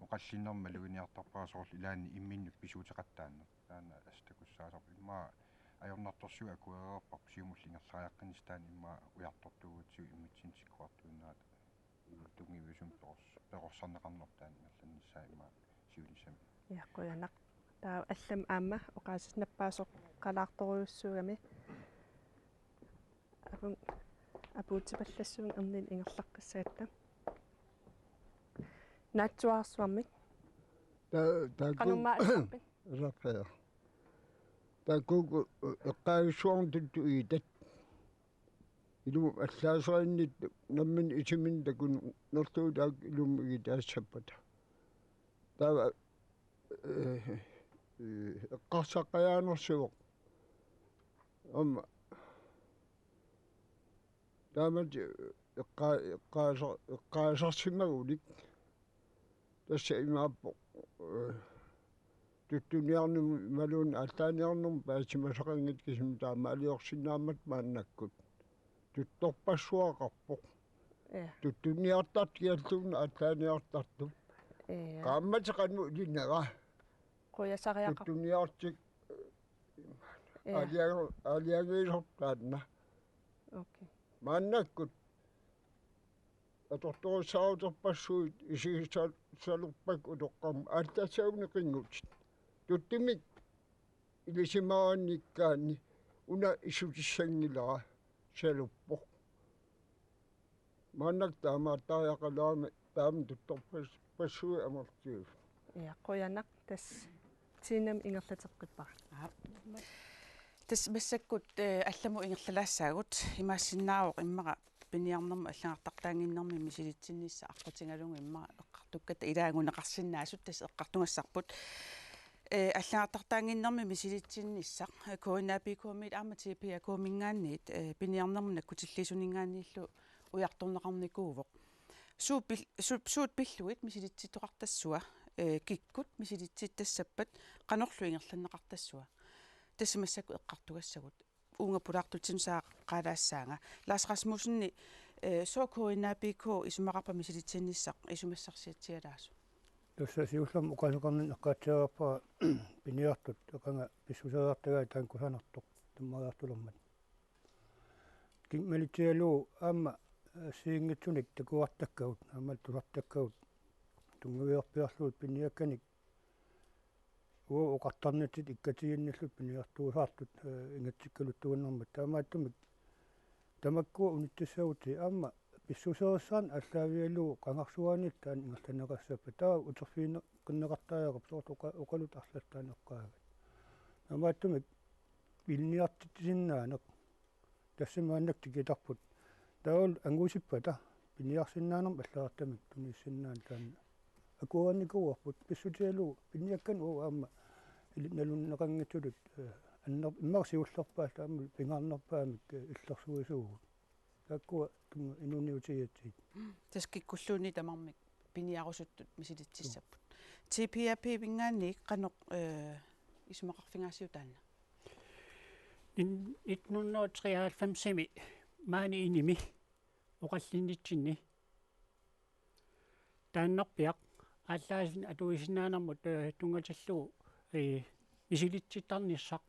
oqallinnermi maluginiartarpara soorlu ilaanni imminnut pisuuteqattaarneq. Taanna assut takussaasarpoq. Immaqa ajornartorsiut akuereerparput siumullu ingerlariaqqinnissaq, taanna immaqa ujartortuugutsigu immitsinnut tikkuartuinnarata. Tunngaviusumik peqors-, peqorsarneqarnerput taanna ingerlannissaa immaqa siunissami. Ja, qujanaq. Taava allamik aamma oqaasissappasoqalaartorujussuugami. Apun, apuutsipallassuunga erniinnaq ingerlaqqissagatta. Naatsuarsuarmik. Ta-, taakku-, Qanummaa allarpit? Allarpia. Taakkuuku eqqaavissuarnut tuttuitat. Ilumut allaaserinnit nammineq isiminnik takunerlugu taakku ilumut igitaassappata. Taava, eh, eh, eqqarsaqqajaanersivoq. Aamma taamatut eqqa-, eqqaasa-, eqqaasarsimagunik. Tassa imaappoq, eh, tuttuniarnermut imaluunniit aallaaniarnermut paasimasaqanngitsut, kisimi taamaaliorsinnaammata maannakkut. Tuttorpassuaqarpoq. Ja. Tuttuniartartut kialluunniit aallaaniartartut. Ja. Qaammatit qanoq ilinera. Qujasariaqarpoq. Tuttuniartik, ja, aalaja-, aalajangiisoq taanna. Okay. Maannakkut atortorissaaruterpassuit isigissalerpakka utoqqarmut aallassagunik qinngutit. Tuttumik ilisimarinnikkaanni una issutissanngilara, saluppoq. Maannakkut taamaattariaqalaarami, taama tuttorpas-, passuit amerlatigisut. Ja, qujanaq, tassa Tinami ingerlateqqippara. Aap. Tassa massakkut, eh, allamut ingerlalaassaagut, imaassinnaavoq immaqa piniarnermut allagartartaannginnermik misilitsinnissaq aqqutigalugu immaqa eqqartukkatta ilaanguneqarsinnaasut, tassa eqqartugassarput. Eh, allagartartaannginnermik misilitsinnissaq, eh, K N A P K-miit aamma T P A K-minngaanniit, eh, piniarnermut nakkutilliisuninngaanniillu ujartorneqarnikuuvoq. Suut pil-, su-, suut pillugit misilitsittoqartassua, eh, kikkut misilitsittassappat, qanorlu ingerlanneqartassua. Tassa massakkut eqqartugassagut. Uunga pulaartutsinnut saaqaalaassaanga. Lars Rasmussen, eh, sooq K N A P K isumaqarpa misilitsinnissaq isumassarsiatsialaasut? Tassa siullermik oqaaseqarninni eqqaatsiarpara piniartut aqagu pissuseriartagaat taanna kusanartoq tammariartulermat. Kingmalitsialu aamma, eh, assigiinngitsunik takuartakkagut, aamma tusartakkagut, tunngaviorpiarlugit piniakkanik, uagut oqartarnitsinni ikkatigiinnillutik piniartuusaartut, eh, ingatsikkaluttuinnarmata. Taamaattumik tamakkua unitsissagutsigu aamma pissuserissaannik aallaavigalugu qangarsuaaniillu taanna ingerlanneqassappat. Taava uterfigineqartariaqarpoq soorlu oqa-, oqaluttuat arlallit taanna eqqaavat. Taamaattumik ilinniartitsisinnaaneq. Tassa maannakkut tikitarput. Taavalu angusippata piniarsinnaanermut allagartamik tunissinnaaneq taanna akuerinnikuuarput, pissutigalugu piniakkanik uagut aamma ili-, nalunneqanngitsugut, eh, anner-, immaqa siullerpaamik aamma pingaarnerpaamik, eh, illersuisuugut. Taakkua tunnga inuuniutigigatsigit. Tassa kikkulluunniit tamarmik piniarusuttut misilitsissapput. T P A P-minngaanniit qanoq, eh, isumaqarfigaasiuk taanna? Nin-, nitten hundrede og treoghalvfems-imi maani inimi oqallinnitsinni taannerpiaq aallaavigalugu atuisinnaanermut, eh, tunngatillugu, eh, misilitsittarnissaq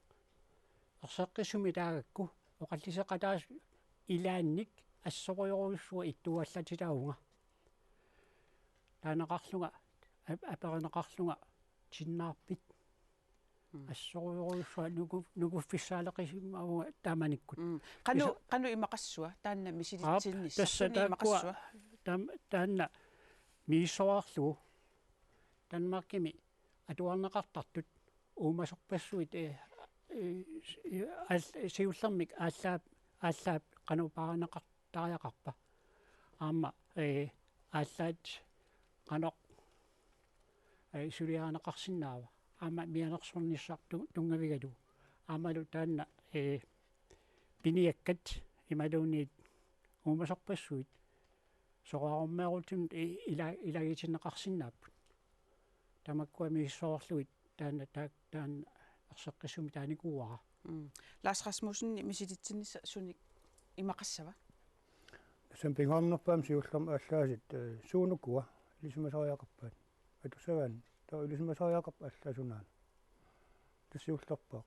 erseqqissumik taagakku oqalliseqataasut ilaannik assorujorujussuaq ittuallatitaavunga. Taaneqarlunga, ap-, aperineqarlunga tinnaarpit. Mm. Assorujorujussuaq nuku-, nukuffissaaleqisimavunga taamanikkut. Mm. Qanoq, isa- qanoq imaqassua, taanna misilitsinnissaq, aap, tassa sunik taakkua imaqassua? Taam-, taanna misissoraarlugu Danmarkimi atuarneqartartut uumasorpassuit, eh, eh, aal-, siullermik aallaap-, aallaap qanoq paarineqartariaqarpa. Aamma, eh, aallaat qanoq, eh, suliarineqarsinnaava. Aamma mianersornissaq tu-, tunngavigalugu. Aammalu taanna, ee, piniakkat imaluunniit uumasorpassuit soraarummeerutsinnut i-, ila-, ilagitinneqarsinnaapput. Tamakkua misissoorlugit taanna, taa-, taanna erseqqissumik taanikuuara. Mm. Lars Rasmussen, misilitsinnissaq sunik imaqassava? Tassami pingaarnerpaamik siullermik aallaasit, ee, suunukua ilisimasariaqarpaat. Atussagaanni. Taava ilisimasariaqarpat allaat sunaana. Tassa siullerpaaq.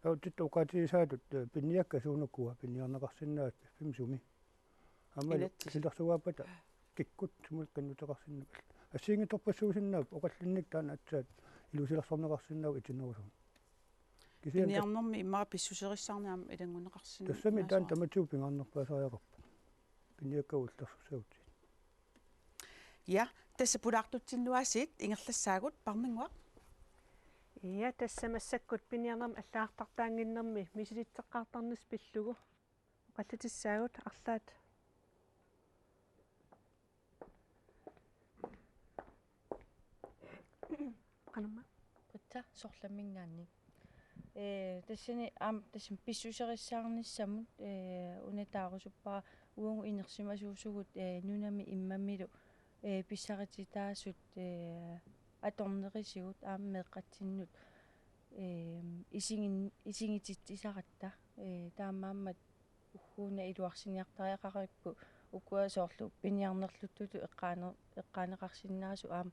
Taava tittu oqaatigisaatut, ee, piniakkat suunukua piniarneqarsinnaasut piffimmi sumi. Aammalu inatsisit silersugaappata kikkut sumullu qinnuteqarsinnaapput. Assigiinngitsorpassuusinnaapput oqallinnik taanna aatsaat ilusilersorneqarsinnaavoq itinerusumik. Kisianni tas- Piniarnermi immaqa pissuserissaarneq aamma ilanngunneqarsinnaasut. Tassami taanna tamatigut pingaarnerpaasariaqarpoq. Piniakkat ullersussagutsigit. Ja, tassa pulaartutsinnuaasiit ingerlassaagut, Parnannguaq. Ja, tassa massakkut piniarnermik allagartartaannginnermi misilitseqqaartarnissaq pillugu. Oqallittussaagut arlaat. Qanormaa? Britta, Sorlamminngaanniit. Ee, tassani aamma tassami pissuserissaarnissamut, ee, una taarusuppara uagut inersimasuusugut, ee, nunami immamilu, ee, pissarititaasut, ee, atornerisigut aamma meeqqatsinnut, ee, isigin-, isigititsisaratta, ee, taamaammat ugguuna iluarsiniartariaqarparput ukua soorlu piniarnerluttutut eqqaane-, eqqaaneqarsinnaasut aamma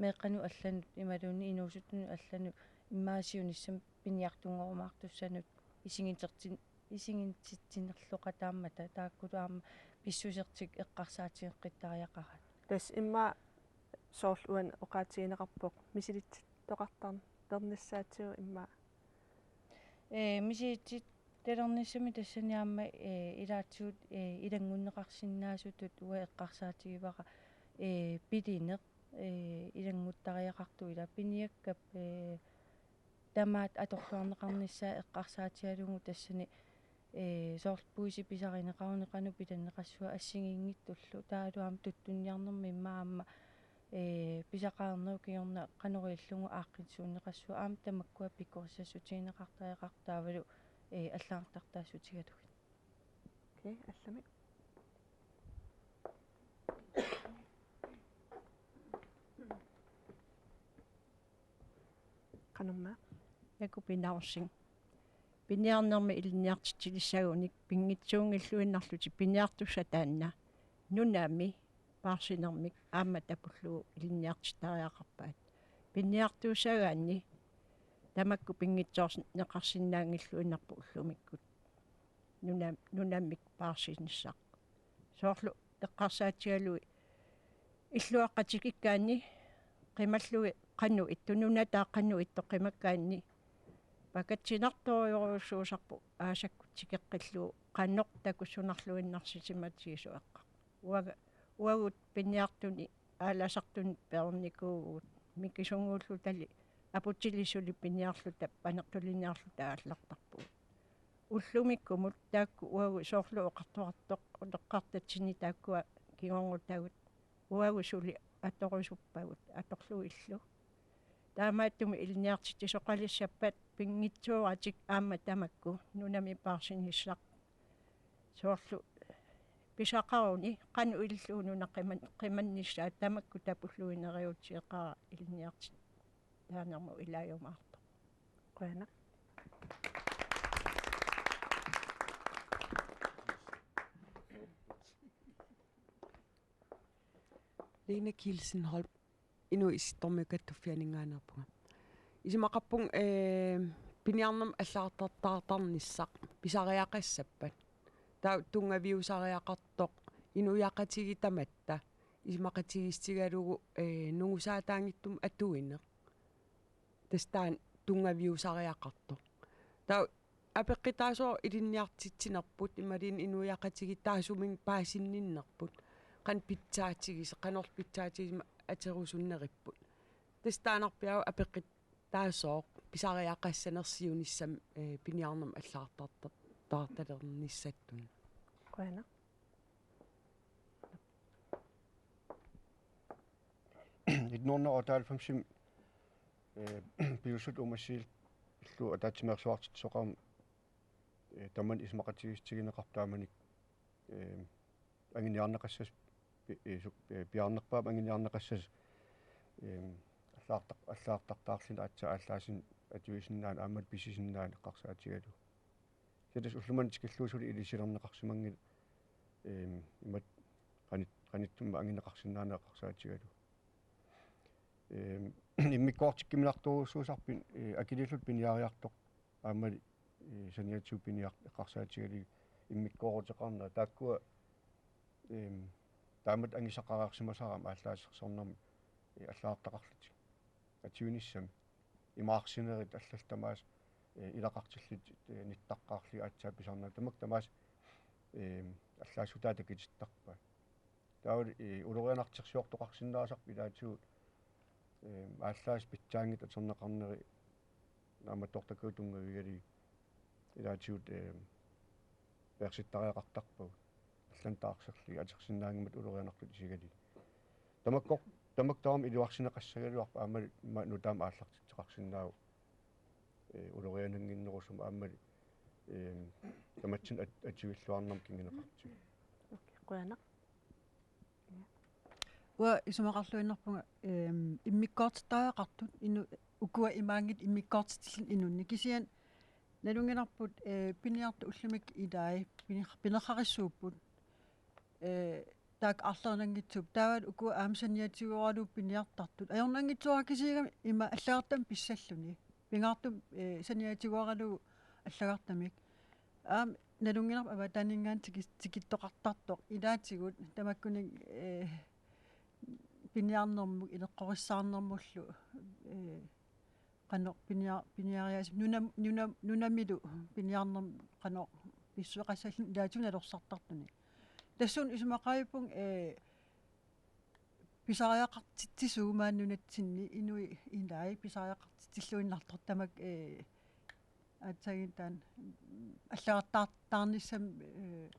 meeqqanut allanut imaluunniit inuusuttunut allanut immaqa siunissami piniartunngorumaartussanut isigitertin-, isigititsinerloqataammata taakkulu aamma pissusertik eqqarsaatigeqqittariaqaraat. Tassa immaqa soorlu uani oqaatigineqarpoq misilittoqartarnissaatigut immaqa. Ee, misilittalernissamik tassani aamma, ee, ilaatigut, ee, ilanngunneqarsinnaasutut uanga eqqarsaatigivara, ee, pilineq, ee, ilannguttariaqartoq ila piniakkap, ee, tamaat atorluarneqarnissaa eqqarsaatigalugu tassani, ee, soorlu puisi pisarineqaruni qanoq pilanneqassua assigiinngitsullu. Taavalu aamma tuttunniarnermi immaqa aamma, ee, pisaqarnerup kingorna qanoq ilillugu aaqqissuunneqassua aamma tamakkua pikkorissassutigineqartariaqartut taavalu, ee, allagartartaassutigalugit. Okay, allamik. Qanormaa? Jakob Pinaarusing. Piniarnermi ilinniartitsilissagunik pinngitsuunngilluinnarlutik piniartussat taanna nunami paarsinermik aamma tapullugu ilinniartittariaqarpaat. Piniartuussagaanni tamakku pinngitsoorneqarsinnaanngilluinnarput ullumikkut nuna-, nunamik paarsinissaq. Soorlu eqqarsaatigalugit illuaqqat tikikkaanni qimallugit qanoq ittoq, nunataa qanoq ittoq qimakkaanni pakatsinartorujorujussuusarpoq aasakkut tikeqqillugu qanoq takussunarluinnarsisimatigisoq eqqarpoq. Uaga-, uagut piniartunik aalasartunik peornikuuvugut, mikisunnguullutali aputilisuli piniarluta panertuliniarluta aallartarpugut. Ullumikkumut taakku uagut soorlu oqartoqartoq uteqqartatsinni taakkua kingornutagut uagut suli atorusuppagut atorlugillu. Taamaattumik ilinniartitsisoqalissappat pinngitsooratik aamma tamakku nunami paarsinissaq. Soorlu pisaqaruni qanoq ilillugu nuna qiman-, qimannissaa tamakku tapulluinnariutsigeqaara ilinniartitaanermut ilaajumaartoq. Qujanaq. Lene Kielsen Holm, Inuit Issittormiut Kattuffianninngaanneerpunga. Isumaqarpunga, ee, piniarnermik allagartartaartarnissaq pisariaqassappat. Taava tunngaviusariaqartoq inuiaqatigiit tamatta isumaqatigiissutigalugu, ee, nungusaataanngitsumik atuineq. Tassa taanna tunngaviusariaqartoq. Taava apeqqutaasoq ilinniartitsinerput imaluunniit inuiaqatigiit taassuminnga paasinninnerput. Qanoq pitsaatigisoq, qanorlu pitsaatigisumik atorusunneripput. Tassa taannarpiaq apeqqutaasoq pisariaqassanersiunissam, ee, piniarnermik allagartarta-, taartalernissattut. Qujanaq. Nitten hundrede og otteoghalvfems, øh, piusut umassiillu ataatsimeersuartitsisoqarmat eh, tamanna isumaqatigiissutigineqartoq taamanikkut, eh, anguniarneqassasoq pi-, eh, su-, eh, piaarnerpaamik anguniarneqassasoq, eh, allagartaq-, allagartartaarluni aatsaat aallaasinik atuisinnaaneq aammalu pisisinnaaneq eqqarsaatigalugu. Kisianni tassa ullumimut tikillugu suli ilisilerneqarsimanngilaq, eh, imatut qanit-, qanittumi anguneqarsinnaaneq eqqarsaatigalugu. Ehm, immikkoortikkuminartorujussuusarput, eh, akiliilluta piniariartoq aammali, eh, saniatigut piniar-, eqqarsaatigalugu immikkooruteqarnera taakkua, ehm, taamatut angusaqareersimasaraat aallaasersornermi, eh, allagartaqarlutik atuinissamik imaarsinerit allallu tamaasa, eh, ilaqartillutik, eh, nittaqqaarlugit aatsaat pisarnerat tamakku tamaasa, ehm, allaassutaa takutittarpaat. Taavalu, eh, ulorianartorsiortoqarsinnaasarput ilaatigut, eh, aallaasut pitsaanngitsut atorneqarneri naammattoortakkagut tunngavigalugit ilaatigut, eh, peersittariaqartarpagut. Allanut taarserlugit atorsinnaanngimmat ulorianartutut isigalugit. Tamakkor-, tamakku tamarmik iluarsineqassagaluarput aammalu immaqa nutaamik aallartitseqarsinnaavoq, eh, ulorianannginnerusumik aammalu, eh, tamatsinnut at-, atuilluarnermut kinguneqartigu. Okay, qujanaq. Uanga isumaqarluinnarpunga, ehm, immikkoortittariaqartut inu-, ukua imaanngitsut immikkoortitilluni inunnik. Kisianni nalunngilarput, eh, piniartut ullumikkut ilai, piner-, pinerrarissaapput. Eh, taakku arlerinanngitsuupput. Taavalu ukua aamma saniatigooralugu piniartartut. Ajornanngitsuuara kisianni ima allagartamik pissalluni. Pingaartumik, eh, saniatigooralugu allagartamik. Aamma nalunngilarput avataaninngaanniit tiki-, tikittoqartartoq ilaatigut tamakkununnga, eh, piniarnermut ileqqorissaarnermullu, eh, qanoq pinia-, piniariaasut nunam-, nunam-, nunamilu piniarnermut qanoq pissuseqassalluni ilaatigut nalorsartartunik. Tassuuna isumaqarpunga, eh, pisariaqartitsisuumaat nunatsinni inuit ilai pisariaqartitsilluinnartoq tamakku, eh, aatsaannguaq taanna, mm, allagartaarnissamik, eh,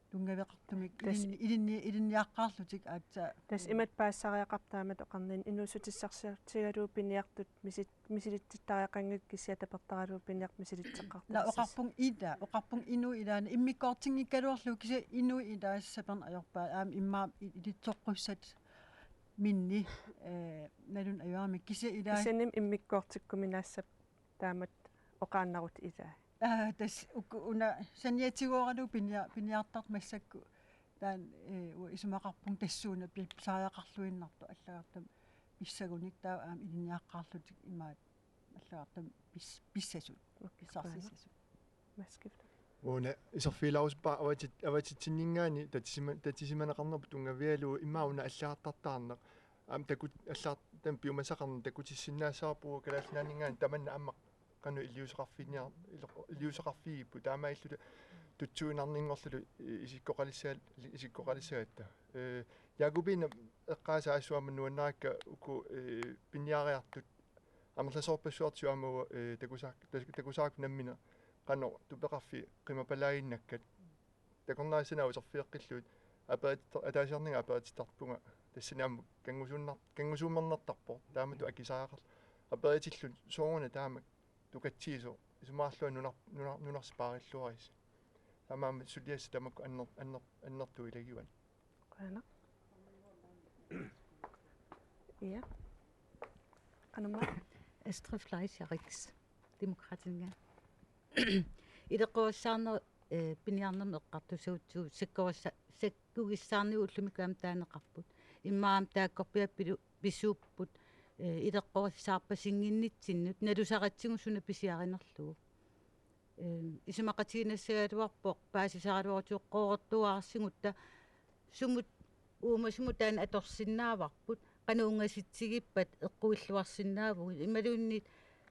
tunngaveqartumik. Tassa ilinni-, ilinni-, ilinniaqqaarlutik aatsaat. Tassa imatut paasisariaqarpoq taamatut oqarninni inuussutissarsiortigalugu piniartut misit-, misilitsittariaqanngillat kisianni tapertaralugu piniartut misilitseqqartarsis. Naa oqarpunga ila, oqarpunga inuit ilaanni immikkoortinngikkaluarlugu kisianni inuit ilaasa sapernit ajorpaat aamma immaqa i-, ilitsoqqussat minni, eh, nalunngilarmi kisianni ilaa. Kisiannimi immikkoortikkuminaassappat taamatut oqaannarlutit ilaa. Aa, tassa uku una saniatigooralugu pinia-, piniartartut massakkut taanna, eh, uanga isumaqarpunga tassuuna pi-, pisariaqarluinnartoq allagartamik pissagunik taava aamma ilinniaqqaarlutik imaattoq allagartamik pis-, pissasut. Okay, pissarsissasut. Maskifta. Una iserfigilaarusuppa avatit-, avatitsinninngaanniit tatisima-, tatisimaneqarnerput tunngavigalugu immaqa una allagartartaarneq. Aamma takut-, allagartamik piumasaqarneq takutissinnaassavarput Kalaallit Nunaanninngaanniit tamanna aamma qanoq iliuuseqarfiginiar-, ilo-, iliuuseqarfigigipput taamaalilluta tutsuiginarninngorlulu i-, isikkoqalissagal-, isikkoqalissagatta. Eh, Jakobine eqqaasaassuama nuannarakka uku, eh, piniariartut amerlasoorpassuartut aamma, eh, takusaak-, tak-, takusaagut nammineq qanoq tupeqarfik qimapalaaginnakkat. Takornariassat userfigeqqillugit aperit-, ataasiarninga aperitittarpunga tassani aamma kanngusuunnar-, kanngusuummernertarpoq. Taamatut akisariaqarluta. Aperitilluni sooruna taama tukatsigisoq isumaqarlunga nunar-, nunar-, nunarsuaq paarilluarisi. Taamaammat suliassat tamakku anner-, anner-, annertuut ilagivaat. Qujanaq. Ja. Qanormaa? Astrid Fleischer Rix, Demokraatinit. Ileqqorissaarneq, eh, piniarnermik eqqartussagutsigit sakkorissa-, sakkugissaarnigut ullumikkut aamma taaneqarput. Immaqa aamma taakkorpiaq pilu-, pisuupput, eh, ileqqorissaarpasinnginnitsinnut nalusaratsigu suna pisiarinerlugu. Ehm, isumaqatiginassagaluarpoq paasisaraluarutsigu qoorortuararsigutta sumut uumasumut taanna atorsinnaavarput, qanoq ungasitsigippat eqquilluarsinnaavugut, imaluunniit,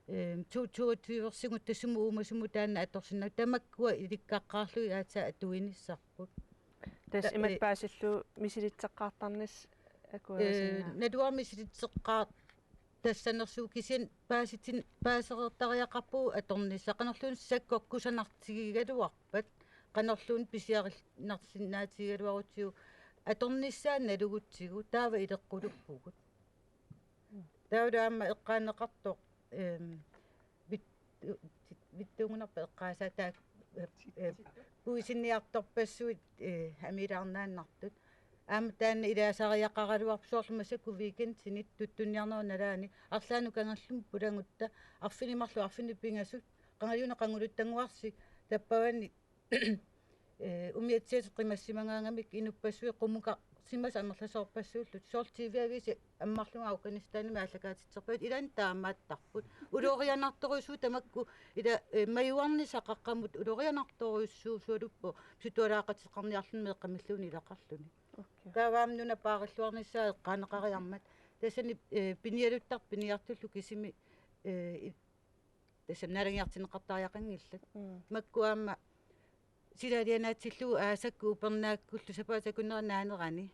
ehm, to toogtyve-sigutta sumut uumasumut taanna atorsinnaavugut, tamakkua ilikkaqqaarlugit aatsaat atuinissarput. Tassa ta-, imatut eh, paasillugu misilitseqqaartarnissaq akuerisinnaavaa? Eh, naluara misilitseqqaar-, tassanersugut kisianni paasitin-, paasereertariaqarpugut atornissaq. Qanorluunniit sakkut kusanartigigaluarpat, qanorluunniit pisiarinnarsinnaatigigaluarutsigu atornissaa nalugutsigu taava ileqquluppugut. Taavalu aamma eqqaaneqartoq, ehm, vit-, vittuugunarpoq eqqaasaa taakku eh, eh, puisinniartorpassuit, eh, amiilaarnaannartut. Aamma taanna ilaasariaqaraluarpoq soorlu massakkut weekendinit tuttunniarnerup nalaani arlaannut kangerlummut pulagutta arfineq-marluk arfineq-pingasut qangaluunniit qanguluttanguarsi tappavani, eh, umiatsiatit qimassimagaangamik inuppassuit qumukarsimasut amerlasoorpassuullutik soorlu T V-aviisi ammarlugu Afghanistanimi aallakaatitserpaat ilaanni taamaattarput. Ulorianartorujussuuvoq tamakku ila, eh, majuarnissaq qaqqamut ulorianartorujussuusoq sualuuppoq pisutualaaqateqarniarluni meeqqamilluunniit ilaqarluni. Okay. Taava aamma nuna paarilluarnissaa eqqaaneqariarmat. Tassani, eh, pinialuttartut piniartullu kisimi, eh, i-, tassami naalagiartinneqartariaqanngillat. Mm. Makku aamma sila alianaatsillugu aasakkut upernaakkullu sapaatip akunnera naanerani.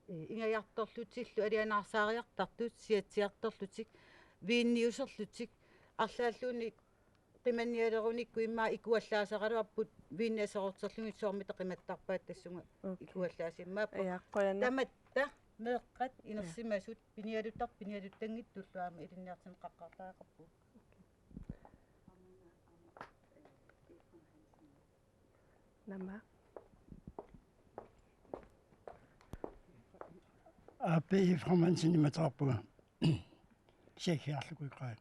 Eh, ingajartorlutillu alianaarsaariartartut siatsiartorlutik, viinniuserlutik, arlaalluunniit qimannialerunikku immaqa ikuallaasaraluarput viinni aserorterlugit soormita qimattarpaat tassunga. Okay. Ikuallaasimaappoq. Ja, qujanaq. Tamatta meeqqat inersimasut pinialuttartut pinialuttanngitsullu aamma ilinniartinneqaqqaartariaqarpugut. Nama. Aapi Efraim Hansen imaattarpunga. Sekiarlukuiqai.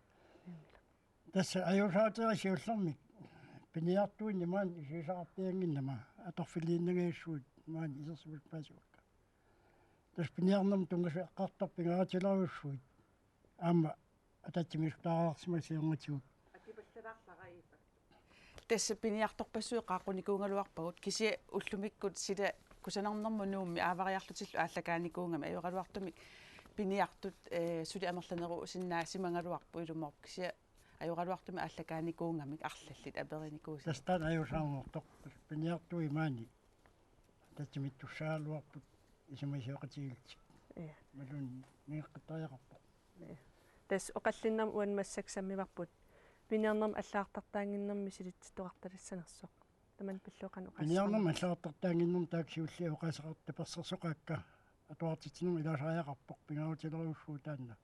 Tassa ajuusaatiga siullermik piniartuinni maani isuisaqarpiannginnama atorfiliinnangajassuit maani isersimasut paasivakka. Tassa piniarnermut tunngasut eqqartorput pingaarutilerujussuit aamma atatsimiissuteqarsimassaagut. Tassa piniartorpassuit qaaqqunikuugaluarpagut kisianni ullumikkut sila kusanarnermut Nuummi aavariarlutillu aallakaanikuugamik ajoraluartumik piniartut, eh, suli amerlanerusinnaasimagaluarput ilumoorpoq kisianni ajoraluartumik aallakaanikuugamik arlallit aperinikuusi. Tassa taanna ajuusaarnertoq piniartuit maani tatsimittussaagaluarput isumasioqatigiillutik. Ja. Imaluunniit nigeqqittariaqarpoq. Ja. Tassa oqallinnermi uani massakkut sammivarput piniarnermut allagartartaannginnermik misilittittoqartalissanersoq. Tamanna pillugu qanoq oqaaseqarnersoq? Piniarnermut allagartartaannginnermik taakku siulliit oqaaseqartut tapersersoqaakka atuartitsinermut ilaasariaqarpoq pingaarutilerujussuuvoq taanna.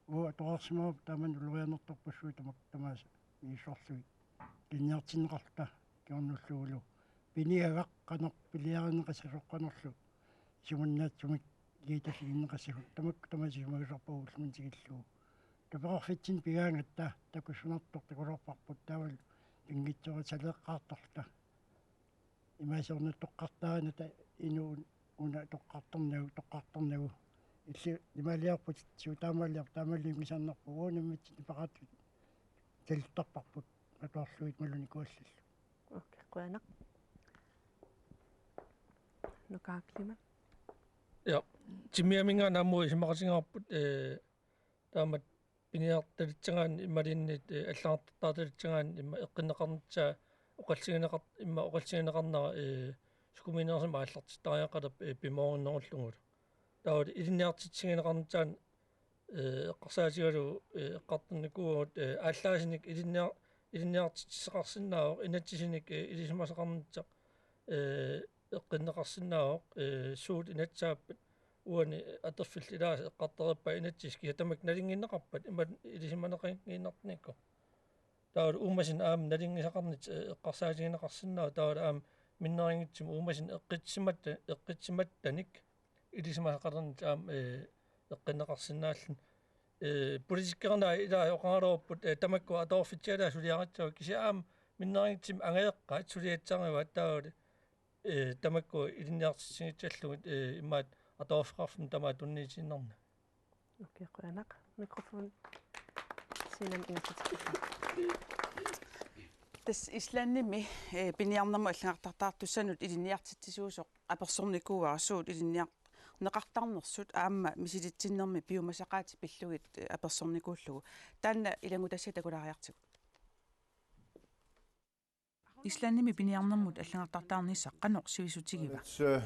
Uagut atuarsimavara taamani ulorianartorpassuit tamakku tamaasa misissorlugit. Ilinniartinneqarluta kingornullugulu. Piniagaq qanoq piliarineqassasoq qanorlu. Isimunnaatsumik kiitasiginneqassasoq. Tamakku tamaasa isumagisarpagut ullumikkut tikillugu. Tupeqarfitsinni pigaangatta takussunartoq takusorparput taavalu pinngitsoorisaleqqaartarluta. Imaasiornata toqqartaanata inuup una toqqartarnagu, toqqartarnagu. Illit imaaliarputit siutaamaaliarput taamaaliunngisaannarpugut uunammitsit nipaqaatut taluttarparput atuarlugit malunikuallallu. Okay, qujanaq. Nuka Klima. Ja, timmiaminngaanniit aamma isumaqatigaarput, eh, taamak piniartalissagaanni imaluunniit, eh, allagartartaalissagaanni immaqa eqqinneqarnissaa oqallisigineqar-, immaqa oqallisigineqarnera, eh, sukumiinerusumik aallartittariaqarpoq, eh, pimoorinnerullugulu. Taava ilinniartitsigineqarnissaanut, eh, eqqarsaatigalugu, eh, eqqartornikuuagut, eh, aallaasinik ilinniar-, ilinniartitsissaqarsinnaavoq, inatsisinik, eh, ilisimasaqarnissaq, eh, eqqinneqarsinnaavoq, eh, suut inatsisaapput uani atorfillit ilaasa eqqartorpaa inatsisit kisianni tamakku nalunngiinnarput imatut ilisimaneqanngiinnartunikku. Taavalu uummasinnut aamma nalunngisaqarnissaq, eh, eqqarsaatigineqarsinnaavoq taavalu aamma minnerunngitsumik uummasinnut eqqissimatta-, eqqissimattanik ilisimasaqalernissaq aamma, eh, eqqinneqarsinnaalluni. Eh, politikkerinaat ilai oqaraluarput, eh, tamakku atuarfitsialaat suliarissavaat kisianni aamma minnerunngitsumik angajoqqaat suliassarivaat taavalu eh, tamakku ilinniartitsigissallugit, eh, imaattoq atuarfeqarfimmut tamaat tunniutiinnarnani. Okay, qujanaq. Mikrofon. Siinam ingerlateqqippa. Tassa Islandimi, eh, piniarnermut allagartartaartussanut ilinniartitsisuusoq apersornikuuara suut ilinniarneqartarnersut aamma misilitsinnermi piumasaqaatit pillugit, eh, apersornikuullugu. Taanna ilanngutassiaq takulaariartigu. Islandimi piniarnermut allagartartaarnissaq qanoq sivisutigiva? It's, uh,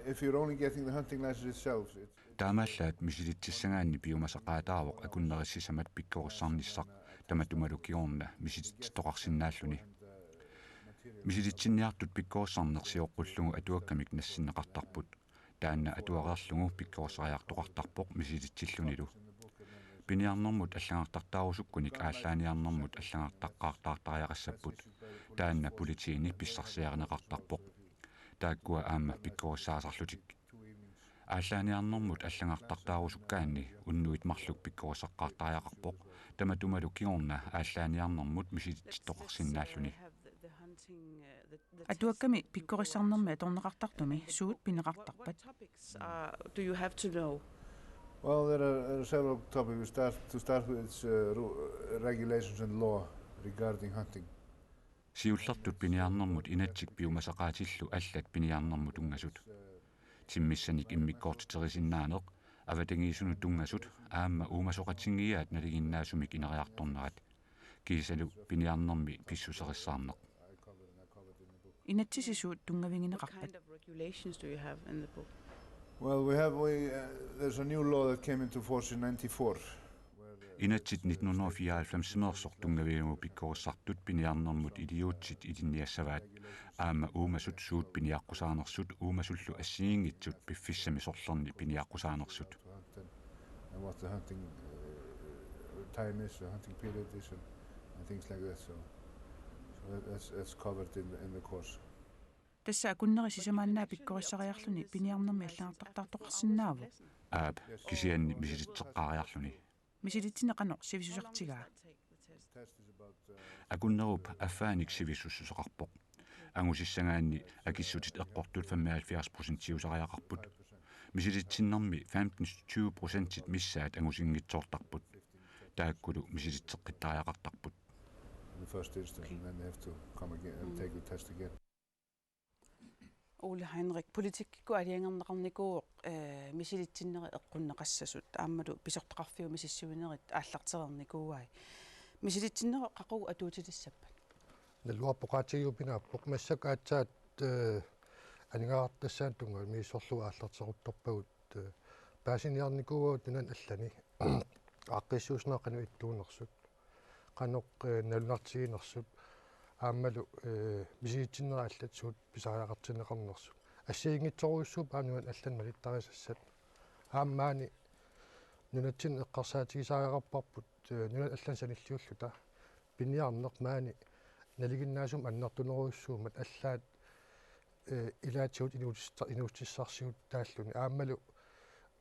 if you're only getting the hunting license itself, it Taamaallaat misilitsissagaanni piumasaqaataavoq akunnerississamat pikkorissarnissaq tamatumalu kingorna misilitsittoqarsinnaalluni. Misilitsinniartut pikkorissarneq sioqqullugu atuakkamik nassinneqartarput. Taanna atuareerlugu pikkorissariartoqartarpoq misilitsillunilu. Piniarnermut allagartartaarusukkunik aallaaniarnermut allagartaqqaartaartariaqassapput. Taanna politiini pissarsiarineqartarpoq. Taakkua aamma pikkorissaasarlutik. Aallaaniarnermut allagartartaarusukkaanni unnuit marluk pikkorissaqqaartariaqarpoq, tamatumalu kingorna aallaaniarnermut misilitsittoqarsinnaalluni. Atuakkami pikkorissarnermi atorneqartartumi suut pineqartarpat? Do you have to know? Well, there are, there are several topics. We start to start with it's, uh, ru- regulations and law regarding hunting. Siullertut piniarnermut inatsit piumasaqaatillu allat piniarnermut tunngasut. Timmissanik immikkoortiterisinnaaneq, avatangiisunut tunngasut aamma uumasoqatigiiaat nalinginnaasumik ineriartornerat. Kiisalu piniarnermi pissuserissaarneq. Inatsisisut tunngavigineqarpat? Regulations do you have in the book? Well, we have we uh, there's a new law that came into force in ninety-four. Inatsit nitten hundrede og fireoghalvfems-imeersoq tunngavigamut pikkorissartut piniarnermut iliuutsit ilinniassavaat. Aamma uumasut suut piniaqqusaanersut uumasullu assigiinngitsut piffissami sorlerni piniaqqusaanersut. And what the hunting uh, time is, the hunting period is, and, and things like that. So, so that, that's, that's covered in the, in the course. Tassa akunneri sisamaannaat pikkorissariarluni piniarnermi allagartartaartoqarsinnaavoq. Aap, kisianni misilitseqqaariarluni. Misilitsinneq qanoq sivisusartigaa? Akunnerup affaanik sivisussuseqarpoq. Angusissagaanni akissutit eqqortut femoghalvfjerds procentiusariaqarput. Misilitsinnermi femten til tyve procentit missaat angusinngitsoortarput. Taakkulu misilitseqqittariaqartarput. In the first instance, and then they have to come again and take the test again. Ole Henrik, politikkikkut aalajangerneqarnikuuvoq, eh, misilitsinneri eqqunneqassasut aammalu pisortaqarfiup misissuinerit aallartereernikuuai. Misilitsinneri qaqugu atuutilissappat? Naluarput oqaatigiuppingaarpoq massakkut aatsaat, eh, aningaasartassaanut tunngavigisorlugu aallarteruttorpagut, eh, paasiniarnikuuagut nunani allani aaqqissuussinerit qanoq ittuunersut, qanoq, eh, nalunartiginersut, aammalu, eh, misilitsinneri allat suut pisariaqartinneqarnersut. Assigiinngitsorujussuupput aamma nunani allani malittarisassat. Aamma maani nunatsinni eqqarsaatigisariaqarparput, eh, nunani allani sanilliulluta piniarneq maani nalinginnaasumik annertunerujussuummat allaat, eh, ilaatigut inuutissar-, inuutissarsiutaalluni. Aammalu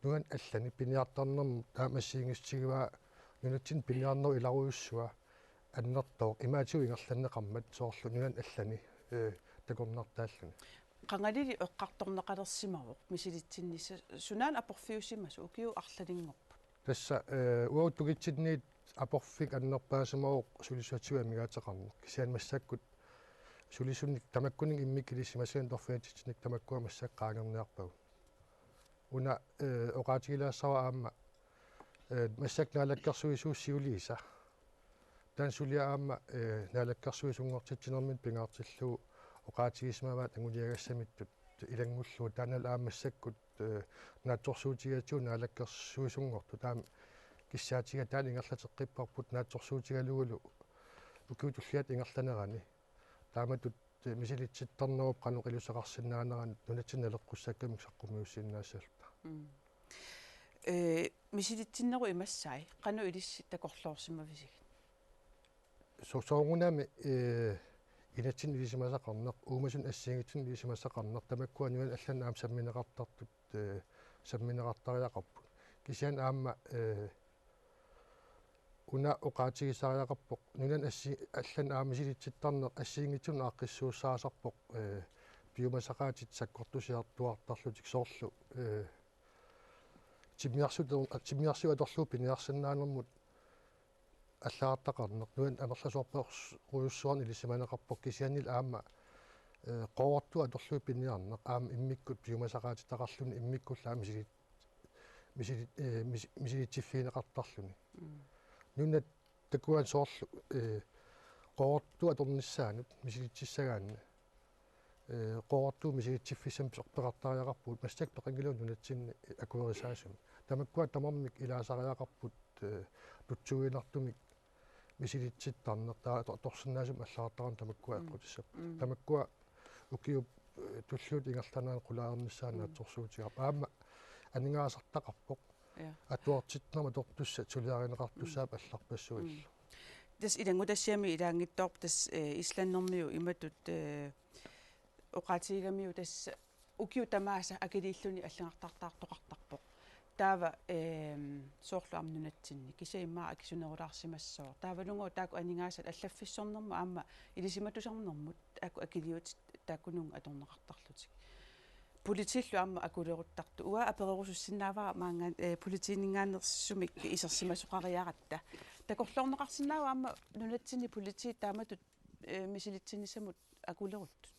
nunani allani piniartarnermut taama assigiinngitsuutigivaa nunatsinni piniarnerup ilarujussua annertooq imaatigut ingerlanneqarmat soorlu nunani allani, eh, takornartaalluni. Qangalili eqqartorneqalersimavoq misilitsinnissaq, sunaana aporfiusimasoq ukiut arlalinngorput? Tassa, eh, uagut tungitsinniit aporfik annerpaasimavoq sulisuatsiviit amigaateqarneq. Kisianni massakkut sulisunik tamakkuninnga immikkut ilisimasaminik torfeqatitsinik tamakkua massakkut qaangerniarpagut. Una, eh, oqaatigilaassavara aamma, eh, massakkut naalakkersuisuup siuliisa. Taanna suliaq aamma, eh, naalakkersuisunngortitsinermini pingaartillugu oqaatigisimavaat anguniagassamittut ilanngullugu, taannalu aamma massakkut, eh, naatsorsuutigaatigut naalakkersuisunngortut aamma kissaatigaat taanna ingerlateqqipparput naatsorsuutigalugulu ukiut tulliat ingerlanerani. Taamatut, eh, misilitsittarnerup qanoq iluseqarsinnaaneranut nunatsinni naleqqussakkamik saqqummiussiinnaassalluta. Mm. Eh, misilitsinnerup imassai qanoq ilissi takorloorsimavisigit? So-, soorunami, eh, inatsinni ilisimasaqarneq, uumasunik assigiinngitsunik ilisimasaqarneq, tamakkua nunani allani aamma sammineqartartut, eh, sammineqartariaqarput. Kisianni aamma, eh, una oqaatigisariaqarpoq, nunani assi-, allani aamma misilitsittarneq assigiinngitsunut aaqqissuussaasarpoq, eh, piumasaqaatit sakkortusiartuaartarlutik soorlu, eh, timmiarsu-, timmiarsuit atorlugit piniarsinnaanermut allagartaqarneq, nunani amerlasoorpassuarnik ilisimaneqarpoq kisiannili aamma, eh, qoorortuut atorlugit piniarneq, aamma immikkut piumasaqaatitaqarluni immikkullu aamma misilit-, misilit-, eh, mis-, misilitsiffigineqartarluni. Mm. Nunat takuat soorlu, eh, qoorortuut atornissaannut misilitsissagaanni, eh, qoorortuut misilitsiffissamik peqartariaqarpugut massakkut peqanngilagut nunatsinni akuerisaasumik. Tamakkua tamarmik ilaasariaqarput, eh, tutsuiginartumik misilitsittarneq taava ator-, atorsinnaasumik allagartaqarneq tamakkua, mm, eqqutissapput. Mm. Tamakkua ukiut, eh, tulliuttut ingerlaneranni qulaanissaat, mm, naatsorsuutigaarput. Aamma aningaasartaqarpoq. Ja. Atuartitsinni aamma atortussat suliarineqartussaapput, mm, allarpassuillu. Mm. Tassa ilanngutassiami ilaanngitsoorpoq tassa, eh, Islandermiu imatut, eh, oqaatigigamiuk tassa ukiut tamaasa akiliilluni allagartartaartoqartarpoq. Taava, ehm, soorlu aamma nunatsinni kisianni immaqa akisunerulaarsimassooq. Taavalu uagut taakku aningaasat allaffissornermut aamma ilisimatusarnermut taakku akiliutit taakkununnga atorneqartarlutik. Politiillu aamma akuleruttartut. Uanga apererusussinnaavara maannga-, eh, politiininngaanneersumik isersimasoqariaratta. Takorloorneqarsinnaava aamma nunatsinni politiit taamatut, eh, misilitsinissamut akuleruttut?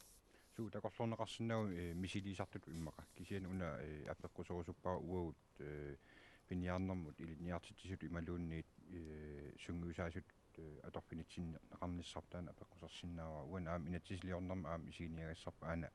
Suu, takorloorneqarsinnaavoq, eh, misiliisartutut immaqa. Kisianni una, eh, apeqquserusuppara uagut, eh, piniarnermut ilinniartitsisutut imaluunniit, eh, sungiusaasutut, eh, atorfinitsinneqarnissarput taanna apeqqusersinnaavara. Uani aamma inatsisiliornermi aamma isiginiagassarput aana,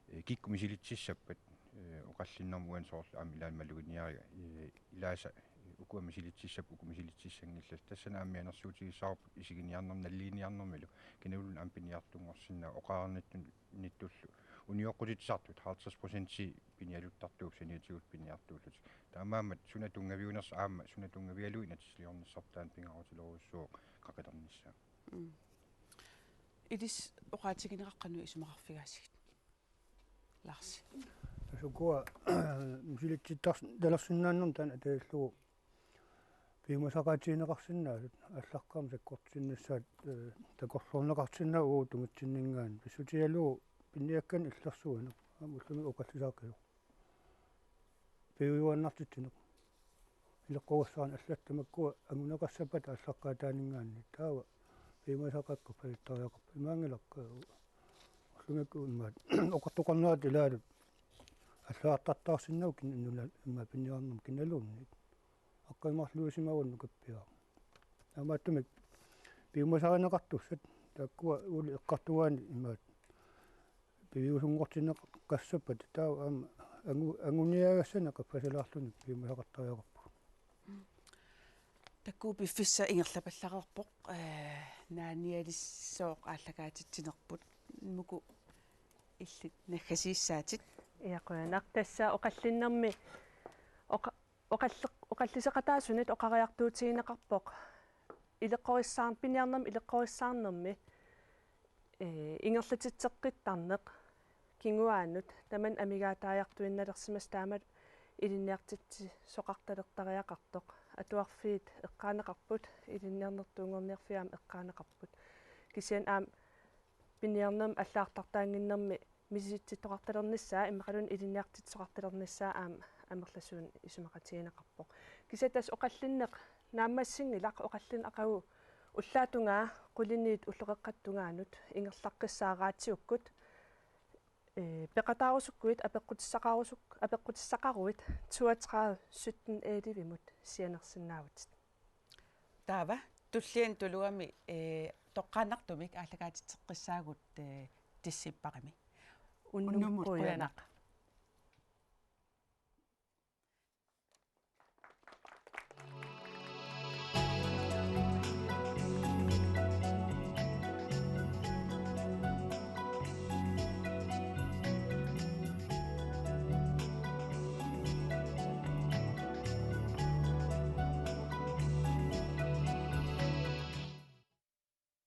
eh, kikkut misilitsissappat, eh, oqallinnermi uani soorlu aamma ilaanni maluginiariga, eh, ilaasa, eh, ukua misilitsissappat, ukua misilitsissanngillat. Tassani aamma mianersuutigissavarput isiginiarnermi, naliliiniarnermilu, kinaluunniit aamma piniartunngorsinnaavoq oqarnittun-, nittullu. Unioqqutitsisartut halvtreds procenti pinialuttartuupput saniatigut piniartuullutik. Taamaammat suna tunngaviunersoq aamma, suna tunngavigalugu inatsisiliornissarput taanna pingaarutilerujussuuvoq qaqilernissaa. Mm. Ilissi oqaatigineqartoq qanoq isumaqarfigaasigit? Lars. Tassa ukua misilitsittar-, talersinnaannermut taanna atatillugu piumasaqaatigineqarsinnaasut aallaqqaammut sakkortusinnissaat, eh, takorloorneqarsinnaavoq uagut tungitsinninngaanniit. Pissutigalugu piniakkanik illersuineq aamma ullumi oqallisaqaaq. Piujuaannartitsineq. Ileqqorissaarneq allat tamakkua anguneqassappata aallaqqaataaninngaanniit. Taava piumasaqaakka palittariaqarput. Imaanngilaq, eh, ullumikkut immaqa oqartoqarnerat ilaalluta allagartartaarsinnaavoq kin-, nuna immaqa piniarnermi kinaluunniit. Aqqaneq-marluusimavoq nukappiaraq. Taamaattumik piumasarineqartussat taakkua uuli eqqartugaanni imaattoq piviusunngortinneqassappata taava aamma angu-, anguniagassanik qaffasalaarluni piumasaqartariaqarpugut. Takuuk piffissaq ingerlapallareerpoq, eh, naanialissooq aallakaatitsinerput, Nuku illit naggasiissaatit. Ja, qujanaq, tassa oqallinnermi oqa-, oqalleq-, oqalliseqataasunit oqariartuutigineqarpoq ileqqorissaar-, piniarnermi ileqqorissaarnermi, eh, ingerlatitseqqittarneq kinguaannut tamanna amigaataajartuinnalersimasoq taama ilinniartitsisoqartalertariaqartoq. Atuarfiit eqqaaneqarput, ilinniarnertuunngorniarfiit aamma eqqaaneqarput. Kisianni aamma piniarnermi allagartartaannginnermi misitsittoqartalernissaa immaqaluunniit ilinniartitsisoqartalernissaa aamma amerlasuunik isumaqatigineqarpoq. Kisianni tassa oqallinneq naammassinngilaq, oqallinneq aqagu ullaap tungaa qulinit ulloqeqqata tungaanut ingerlaqqissaaq raatiukkut, eh, peqataarusukkuit apeqqutissaqarusuk-, apeqqutissaqaruit toogtredive sytten elleve-mut sianersinnaavutit. Taava tulliani tuluami, eh, toqqaannartumik aallakaatitseqqissaagut, eh, Decembarimi. Unnummut qujanaq.